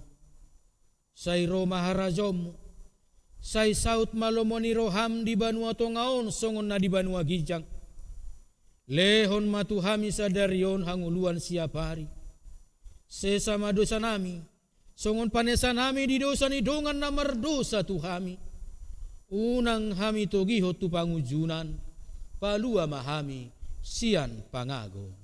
Sai ro ma harajaonMu. Sai saut ma lomo ni rohaM di banua tonga on songon na di banua ginjang. Lehon ma tu hami sadari on hangoluan siapari. Sesa ma dosanami, songon panesanami di dosa ni dongan na mardosa tu hami. Unang hami togihon tu pangunjunan, palua ma hami sian pangago.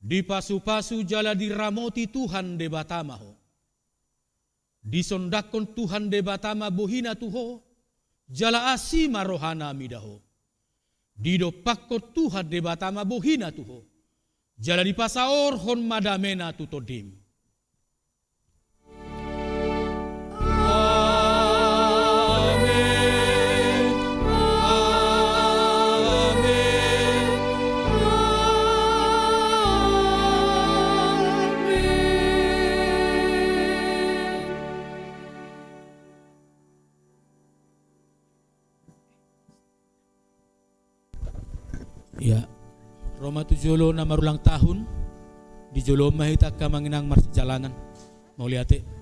Dipasupasu jala diramoti Tuhan Debata ma ho. Disondangkon Tuhan Debata ma bohina tu ho, jala asi ma rohana mida ho. Didompakkon Tuhan Debata ma bohina tu ho, jala dipasaorhon ma damena tu tondim. Amen. Amen. Amen. Ia, ro ma tu jolo na marulang tahun. Di jolo on ma hita angka amang inang marsijalangan. Mauliate.